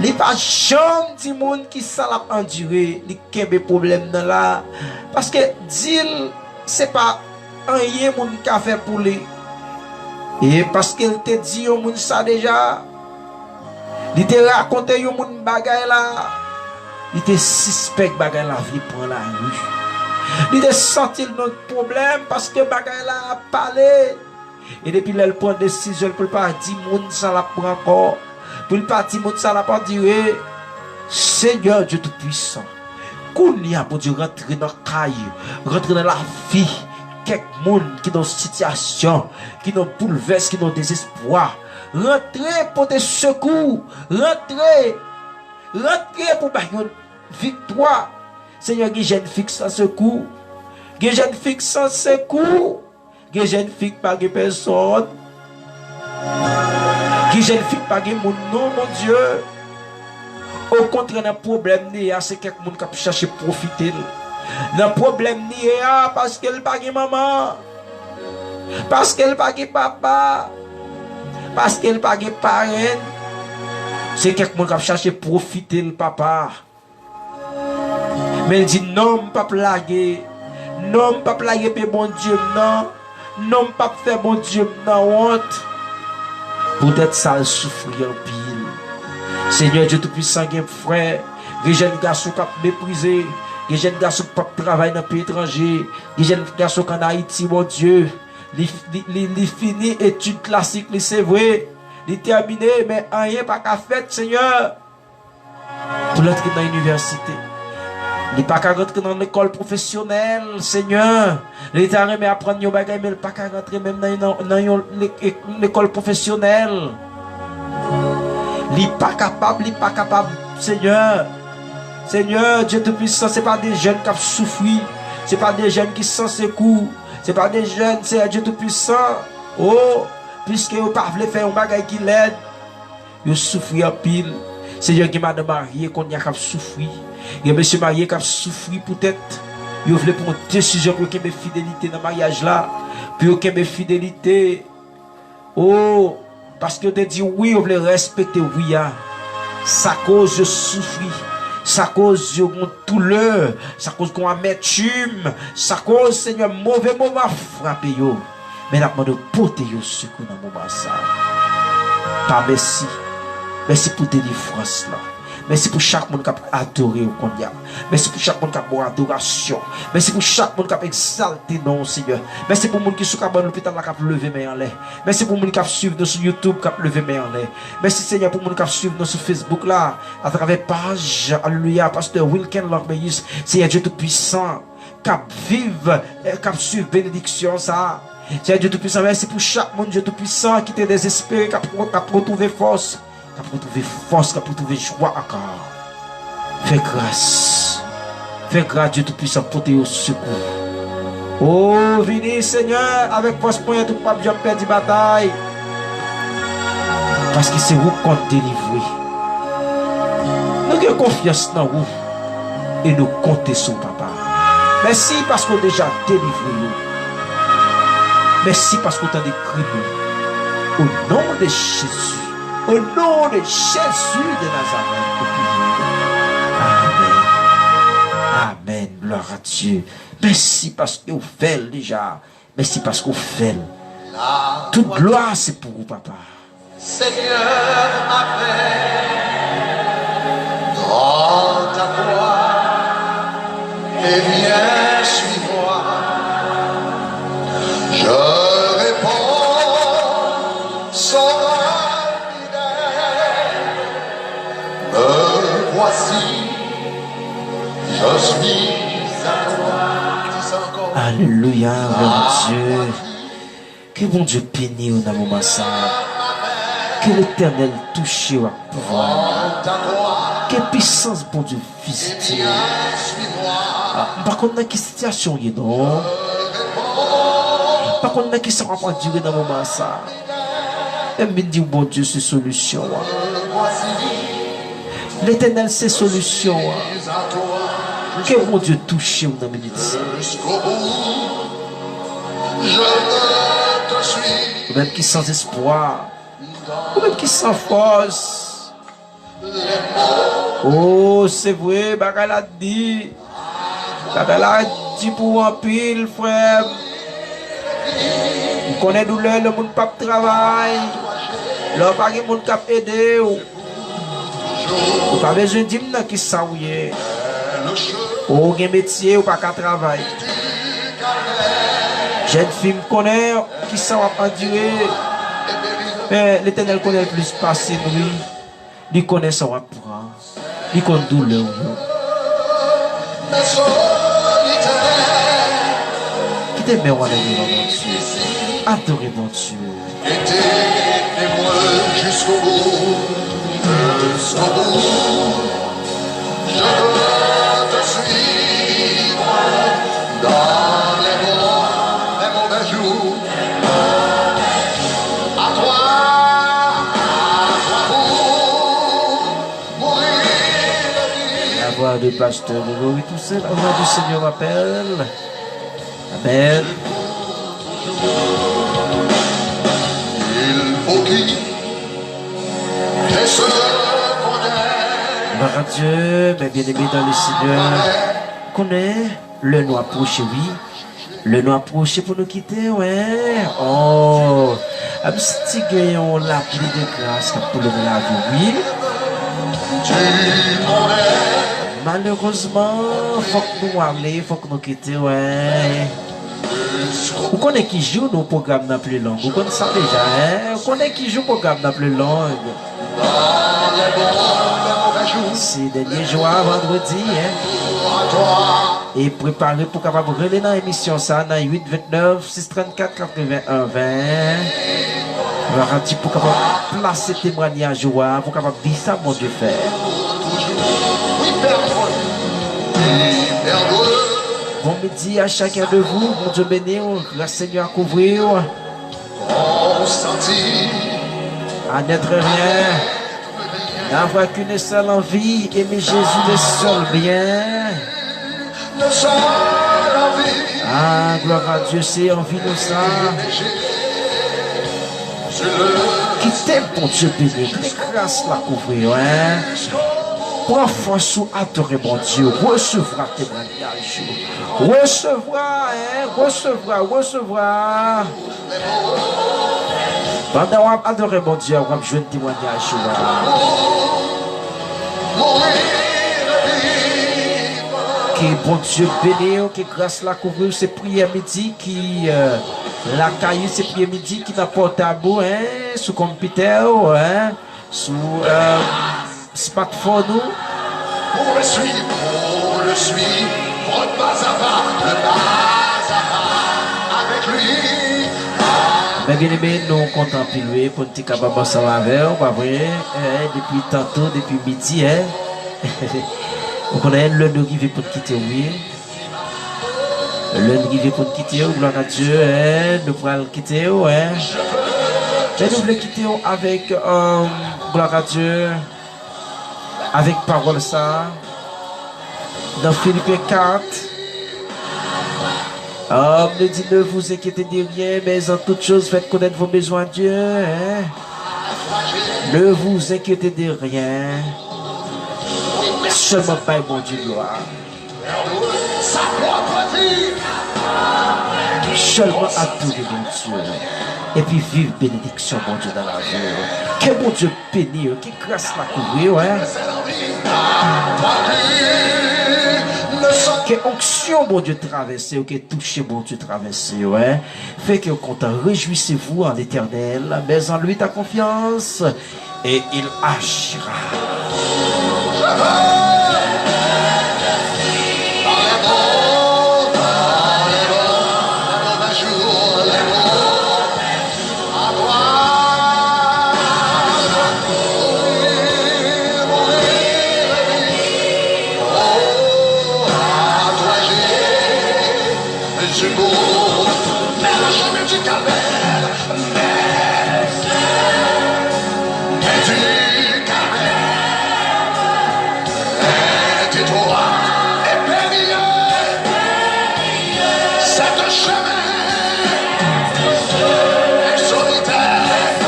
Li pa janm di moun ki sa l ap andire, li kenbe pwoblèm nan la. Paske di l se pa anyen moun ka fè pou li. E paske l te di yon moun sa deja, li te rakonte yon moun bagay la, li te sispèk bagay la vle pran lari. Li te santi l nan pwoblèm paske bagay la ap pale. E depi lè l pran desizyon l pou l pa di moun sa l ap pran ankò, pou l pa di moun sa l ap andire, Senyè Dye Toupisan, kounye a, Bondye, rantre nan kay, rantre nan lavi kèk moun ki nan sitiyasyon, ki nan boulvès, ki nan dezespwa. Rantre pote sekou, rantre, rantre pou bay yon viktwa. Senyè, gen jèn fi k san sekou, gen jèn fi k san sekou. Gen jèn fi k pa gen pèsòn. Gen jèn fi k pa gen moun non, Bondye. Okontrè, nan pwoblèm li ye a, se kèk moun k ap chache pwofite l. Nan pwoblèm li ye a, paske l pa gen manman. Paske l pa gen papa. Paske l pa gen parenn. Se kèk moun k ap chache pwofite l, papa. Men l di, non, m p ap lage. Non, m p ap lage pye Bondye m nan. Non, m p ap fè Bondye m nan wont. Poutèt sa, l soufri anpil. Senyè Dye Toupisan, gen frè, gen jèn gason k ap meprize, gen jèn gason k p ap travay nan peyi etranje, gen jèn gason k ann Ayiti, Bondye. Li, li, li, li fini etid klasik li, se vre. Li tèmine, men anyen pa ka fèt, Senyè. Pou l antre nan inivèsite. Li pa ka rantre nan lekòl pwofesyonèl, Senyè. Li ta renmen aprann yon bagay, men li pa ka rantre menm nan, nan, nan yon le-, e-, lekòl pwofesyonèl. Li pa kapab, li pa kapab, Senyè. Senyè, Dye Toupisan, se pa de jèn k ap soufri. Se pa de jèn ki san sekou. Se pa de jèn, Senyè Dye Toupisan. O, piske yo pa vle fè yon bagay ki lèd. Yo soufri anpil. Senyè, gen madanm marye kounye a k ap soufri. Gen mesye marye k ap soufri poutèt yo vle pran desizyon pou yo kenbe fidelite nan maryaj la, pou yo kenbe fidelite. O, paske yo te di wi, yo vle respekte wi a. Sa koz yo soufri. Sa koz yo gen doulè. Sa koz gen amètim. Sa koz, Senyè, move moman frape yo. Men n ap mande w pote yo sekou nan moman sa a. Pa mèsi. Mèsi pou delivrans lan. Mèsi pou chak moun k ap adore w kounye a. Mèsi pou chak moun k ap ba w adorasyon. Mèsi pou chak moun k ap egzalte non w, Senyè. Mèsi pou moun ki sou kabann lopital la k ap leve men anlè. Mèsi pou moun k ap swiv nou sou YouTube k ap leve men anlè. Mèsi, Senyè, pou moun k ap swiv nou sou Facebook la, atravè paj, alelouya, pastè Wilken Lormeyis, Senyè Dye Toupisan. K ap viv, eh, k ap swiv benediksyon sa a. Senyè Dye Toupisan, mèsi pou chak moun, Dye Toupisan, ki te dezespere, k ap, k ap retwouve fòs, k ap retwouve fòs, k ap retwouve jwa ankò. Fè gras. Fè gras, Dye Toupisan, pote yo sekou. O, vini, Senyè, avèk fòs mwen, tou p ap janm pèdi batay. Paske se ou k konn delivre. Nou gen konfyans nan ou e nou konte sou ou, Papa. Mèsi paske w deja delivre yo. Mèsi paske w tande kri nou. O non de Jezi. O non de Jezi de Nazarèt, nou priye. Amèn. Amèn. Glwa a Dye. Mèsi paske w fè l deja. Mèsi paske w fè l. Tout glwa se pou ou, Papa. Seigneur m'appelle dans ta gloire, eh bien, suis-moi. Je réponds, sauveur fidèle, me voici, je suis à toi. Dis ça encore. Alelouya, glwa a Dye. Ke Bondye beni w nan moman sa a. Ke Letènèl touche w ak pouvwa li. Ke pisans Bondye vizite w. Ah, m pa konn nan ki sitiyasyon w ye non. M pa konn nan kisa w ap andire nan moman sa a. Men m vin di w Bondye se solisyon an. Letènèl se solisyon an. Ke Bondye touche w nan minit sa. Ou menm ki san espwa, ou menm ki san fòs. O, se vre, bagay la di. Bagay la di pou w anpil, frè m. M konnen doulè lè moun p ap travay, lè w pa gen moun k ap ede w. Ou pa bezwen di m nan kisa w ye. Ou gen metye, ou pa ka travay. Jèn fi, m konnen kisa w ap andire. Men Letènèl konnen l plis pase m, wi. Li konnen sa w ap pran. Li konn doulè w yo. Kite men w ale devan Bondye. Adore Bondye. Et t'aimer moi jusqu'au bout, jusqu'au bout. Je veux te suivre dans les bons, les mauvais jours. À toi, à toi pour mourir et vivre. La voix de pasteur Gregory Toussaint, la voix du Seigneur m'appelle. Amèn. Glwa a Dye, mes bien-aimés dans le Seigneur. Konnen lè nou apwoche, wi. Lè nou apwoche pou nou kite w, en. Oh, m santi gen yon lapli de gras k ap koule nan lavi w, wi. Malerezman, fòk nou ale, fòk nou kite w, en. Ou konnen ki jou nou pwogram nan pi long. Ou konn sa deja, en. Ou konnen ki jou pwogram nan pi long. Se dènye jou a, vandredi, en. E prepare pou kapab rele nan emisyon sa nan uit vennèf, sis trannkat, katreven en ven. Glwa a Dye pou kapab plase temwanyaj ou a, pou kapab di sa Bondye fè. Bon midi à chacun de vous. Bondye beni w. Gras Senyè a kouvri w. À n'être rien, n'avoir qu'une seule envie, aimer Jésus le seul bien. Ah, gloire à Dieu, se anvi nou sa. Kite Bondye beni w, kite gras la kouvri w, en. Pran fòs ou adore Bondye, resevwa temwanyaj ou. Resevwa, en, resevwa, resevwa. Pandan w ap adore Bondye, w ap jwenn temwanyaj ou a. Ke Bondye beni w, ke gras la kouvri w. Se priyè midi ki, euh, lakay ou, se priyè midi ki nan pòtab ou, en, sou konpitè ou, en, sou, euh, smartphone ou. Pour le suivre, pour le suivre, pas à pas, le pas à pas avec lui. Men byeneme, nou kontan anpil, wi, pou n te kapab ansanm avè w, pa vre? Eh, depi tanto, depi midi, en. Ou konnen lè nou rive pou n kite w, wi. Lè n rive pou n kite w, gloire à Dieu, en, nou pral kite w, en. Men nou vle kite w avèk, euh, gloire à Dieu, avèk pawòl sa a, nan Filipen kat, euh, nou di, ne vous inquiétez de rien, mais en toute chose, faites connaître vos besoins à Dieu, en. Ne vous inquiétez de rien. Sèlman bay Bondye glwa. Sèlman adore Bondye. Epi viv benediksyon Bondye nan lavi w. Ke Bondye beni w. Ke gras la kouvri w, en. Ke onksyon Bondye travèse w. Ke touche Bondye travèse w, en. Fè kè w kontan. Réjouissez-vous en l'Éternel. Mais en lui ta confiance. Et il agira. Mè le chemin du calvaire, mè, mè du calvaire, mè du droit et béni, c'est un chemin solitaire,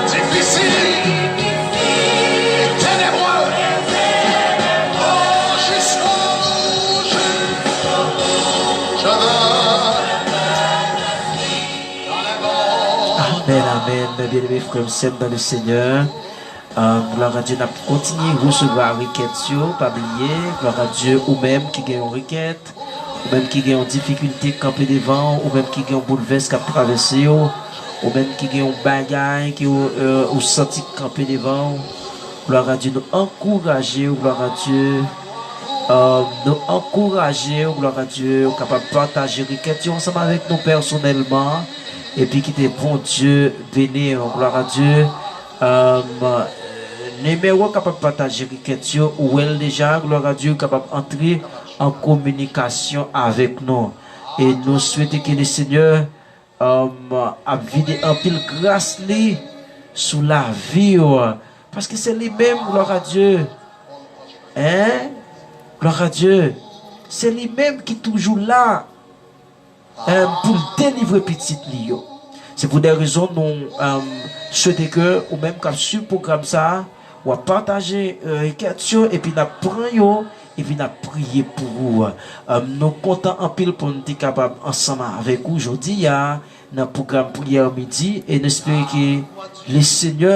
difficile, ténébreux. Oh, jusqu'au bout, je, je veux. Amèn, amèn. Byeneme frè m, sè m dans le Seigneur. Euh, glwa a Dye, n ap kontinye resevwa rekèt yo. Pa bliye, glwa a Dye, ou menm ki gen yon rekèt, ou menm ki gen yon difikilte k kanpe devan w, ou menm ki gen yon boulvès k ap travèse w, ou menm ki gen yon bagay ke w, euh, ou santi k kanpe devan w, glwa a Dye, nou ankouraje w, glwa a Dye. Euh, nou ankouraje w, glwa a Dye, ou kapab pataje rekèt yo ansanm avèk nou pèsonèlman, epi kite Bondye beni w, glwa a Dye. Um, nimewo kapab pataje rekèt yo, ou wè l deja, glwa a Dye, ou kapab antre an kominikasyon avèk nou. E nou swete ke le Senyè, um, ap vide anpil gras li sou lavi w. Paske se li menm, glwa a Dye. Hein? Glwa a Dye. Se li menm ki toujou la, eh, pou l delivre pitit li yo. Se pou de rezon nou, eh, swete ke ou menm k ap swiv pwogram sa a, w ap pataje, eh, rekèt yo, epi n ap pran yo, epi n ap priye pou ou. Èm, nou kontan anpil pou n te kapab ansanm avèk ou jodi a nan pwogram priyè midi, e n espere ke Lesenyè,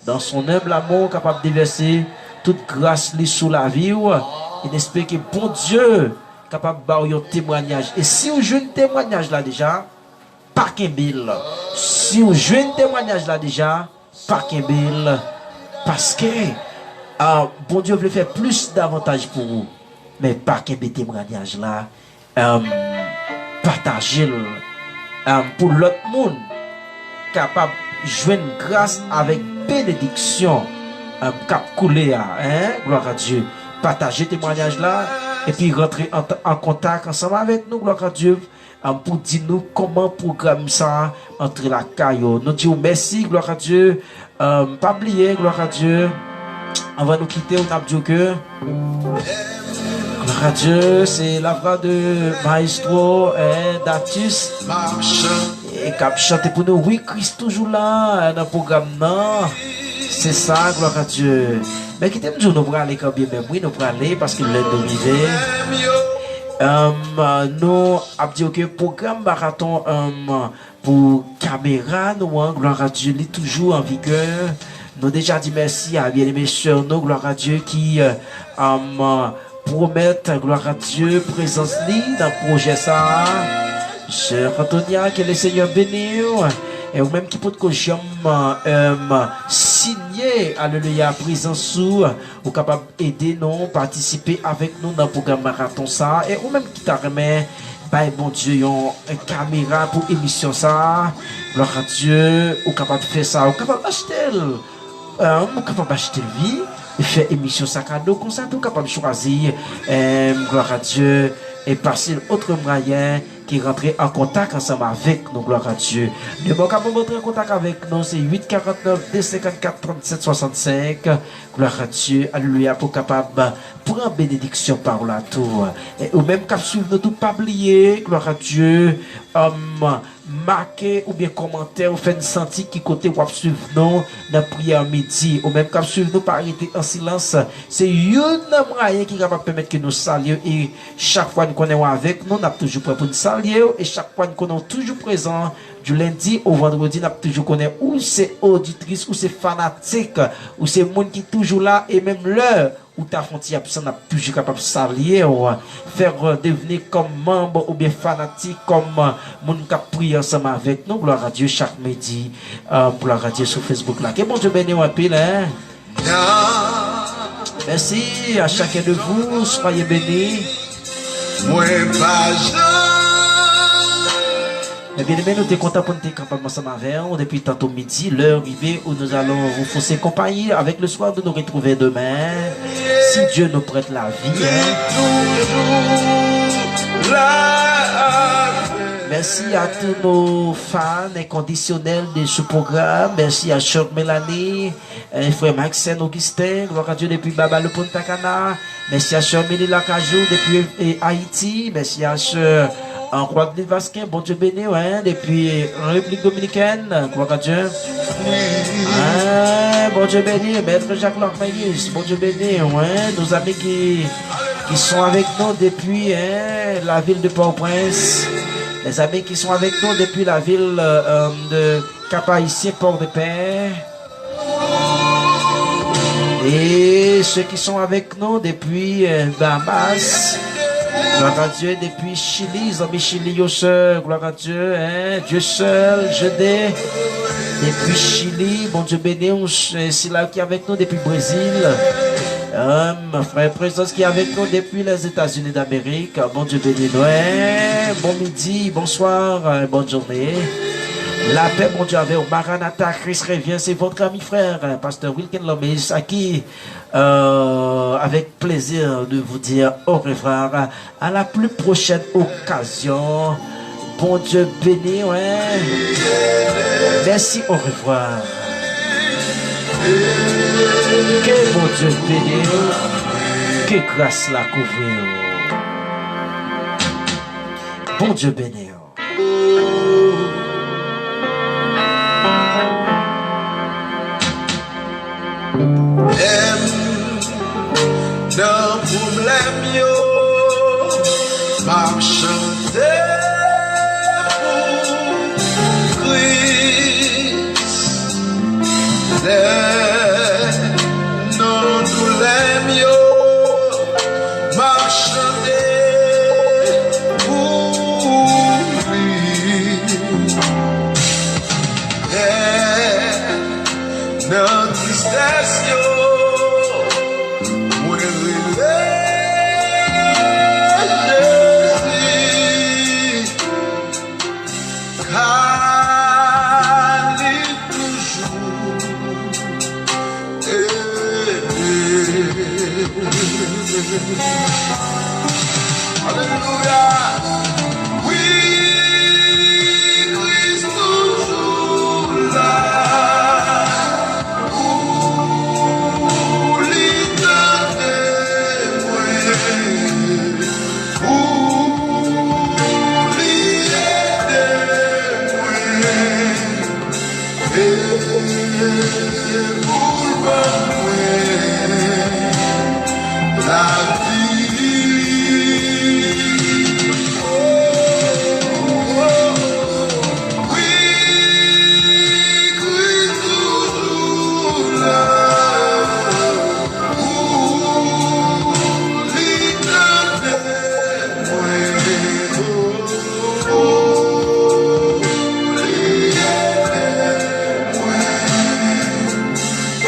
dans son enb amou, kapab devèse tout gras li sou lavi w, e n espere ke Bondye kapab ba w yon temwayaj. E si w jwenn temwayaj la deja, pa kenbe l. Si w jwenn temwayaj la deja, pa kenbe l. Paske, ah, Bondye vle fè plis davantaj pou ou. Men pa kenbe temwayaj la. Em, pataje l, em, pou lòt moun kapab jwenn gras avèk benediksyon, em, k ap koule a, en, glwa a Dye. Pataje temwayaj la, epi rantre an, an kontak ansanm avèk nou, glwa a Dye, em, pou di nou kòman pwogram sa a antre lakay ou. Nou di w mèsi, glwa a Dye. Em, pa bliye, glwa a Dye. Anvan nou kite w, n ap di w ke, glwa a Dye, se la vwa de maestro, eh, Datus, e k ap chante pou nou. Wi, Kris toujou la, eh, nan pwogram nan. Se sa, glwa a Dye. Men kite m di w, nou prale kanmenm, wi, nou prale, paske lè nou rive. Em, nou ap di w ke pwogram maraton, em, pou kamera nou an, glwa a Dye, li toujou an vigè. Nou deja di mèsi a byeneme sè nou, glwa a Dye, ki, eh, am, pwomèt, glwa a Dye, prezans li nan pwojè sa a. Sè Antonia, ke Lesenyè beni w. E ou menm ki potko janm, em, siyen, alelouya, prezans ou, ou kapab ede nou patisipe avèk nou nan pwogram maraton sa a. E ou menm ki ta renmen bay Bondye yon kamera pou emisyon sa a, glwa a Dye, ou kapab fè sa. Ou kapab achte l. Em, ou kapab achte l, wi. E fè emisyon sa kado konsa, tou kapab chwazi, em, glwa a Dye, e pase l otrè mwayen ki rantre an kontak ansanm avèk nou, glwa a Dye. Nimewo w kapab rantre an kontak avèk nou, se uit karant nèf, de senkant kat, trannsèt swasannsenk. Glwa a Dye, alelouya, pou w kapab pran benediksyon pa w la tou. E ou menm k ap swiv nou tou, pa bliye, glwa a Dye, em, make oubyen kòmantè ou fè n santi ki kote w ap swiv nou nan priyè midi. Ou menm k ap swiv nou, pa rete an silans. Se youn nan mwayen ki kapab pèmèt ke nou salye w. E chak fwa n konnen w avèk nou, n ap toujou prè pou n salye w. E chak fwa n konnen w toujou prezan, du lendi au vendredi, n ap toujou konnen ou se oditris, ou se fanatik, ou se moun ki toujou la, e menm lè ou ta fè yon ti absan, n ap toujou kapab salye w, fè w devni kòm manm oubyen fanatik, kòm moun k ap priye ansanm avèk nou, glwa a Dye, chak midi, eh, glwa a Dye, sou Facebook la. Ke Bondye beni w anpil, en. Merci à chacun de vous, soyez bénis. Mwen pa jan. Ebyen, nou te kontan pou n te kapab ansanm avè w depi tanto midi, lè rive où nous allons vous fausser compagnie avec le soir de nous retrouver demain, si Dieu nous prête la vie, hein. Merci à tous nos fans inconditionnels de ce programme. Merci à Sœur Mélanie, eh, frè Maxène Augustin, glwa a Dye, depi Baba le Punta Cana. Mèsi a sè Mili Lakajou depi, eh, Ayiti. Mèsi a sè, eh, Rodney Vasquez, Bondye beni w, en, depi, eh, Repiblik Dominikèn, glwa a Dye. En, Bondye beni, Mèt Jacques Lormeus, Bondye beni w, en, nos amis qui, qui sont avec nous depuis, en, la ville de Port-au-Prince, les amis qui sont avec nous depuis la ville, euh, euh, de Cap-Haïtien, Port-de-Paix. Et ceux qui sont avec nous depuis, euh, Bahamas, gloire à Dieu, depuis Chili, zanmi Chili yo, sè, gloire à Dieu, hein, Dieu seul, je dis, depuis Chili, Bondye beni w, sila ki avèk nou depi Brezil, euh, frè Prezans ki avèk nou depi Lèzetazini d'Amerik, Bondye beni nou, hein, bon midi, bonswa, euh, bonne journée. Lapè Bondye avè w. Maranatha, Christ revient, c'est votre ami frère, euh, pasteur Wilken Lormeus, à qui, euh, avec plaisir de vous dire au revoir, à la plus prochaine occasion. Bondye beni w, hein. Mèsi, au revoir. Ke Bondye beni w. Ke gras la kouvri w. Bondye beni w. M nan pwoblèm yo, m ap chante pou Kris. Lè nan doulè m yo, m ap chante pou li. Lè nan tristès yo, mwen rele Jezi, ka li toujou ede. Alelouya. Wi, Kris toujou la. Pou li tande mwen, pou li ede mwen, e pou l ban mwen lavi. Wi, Kris toujou la. Pou li tande mwen, pou li ede mwen,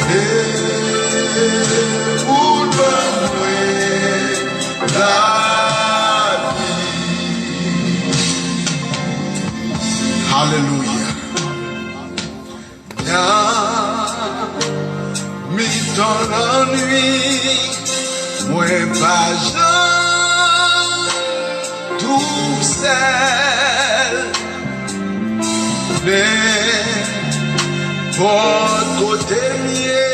e pou l ban mwen lavi. Alelouya. Nan mitan lannwit, mwen pa janm tousèl. Nenpòt kote m ye,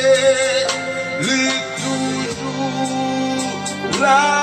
li toujou la.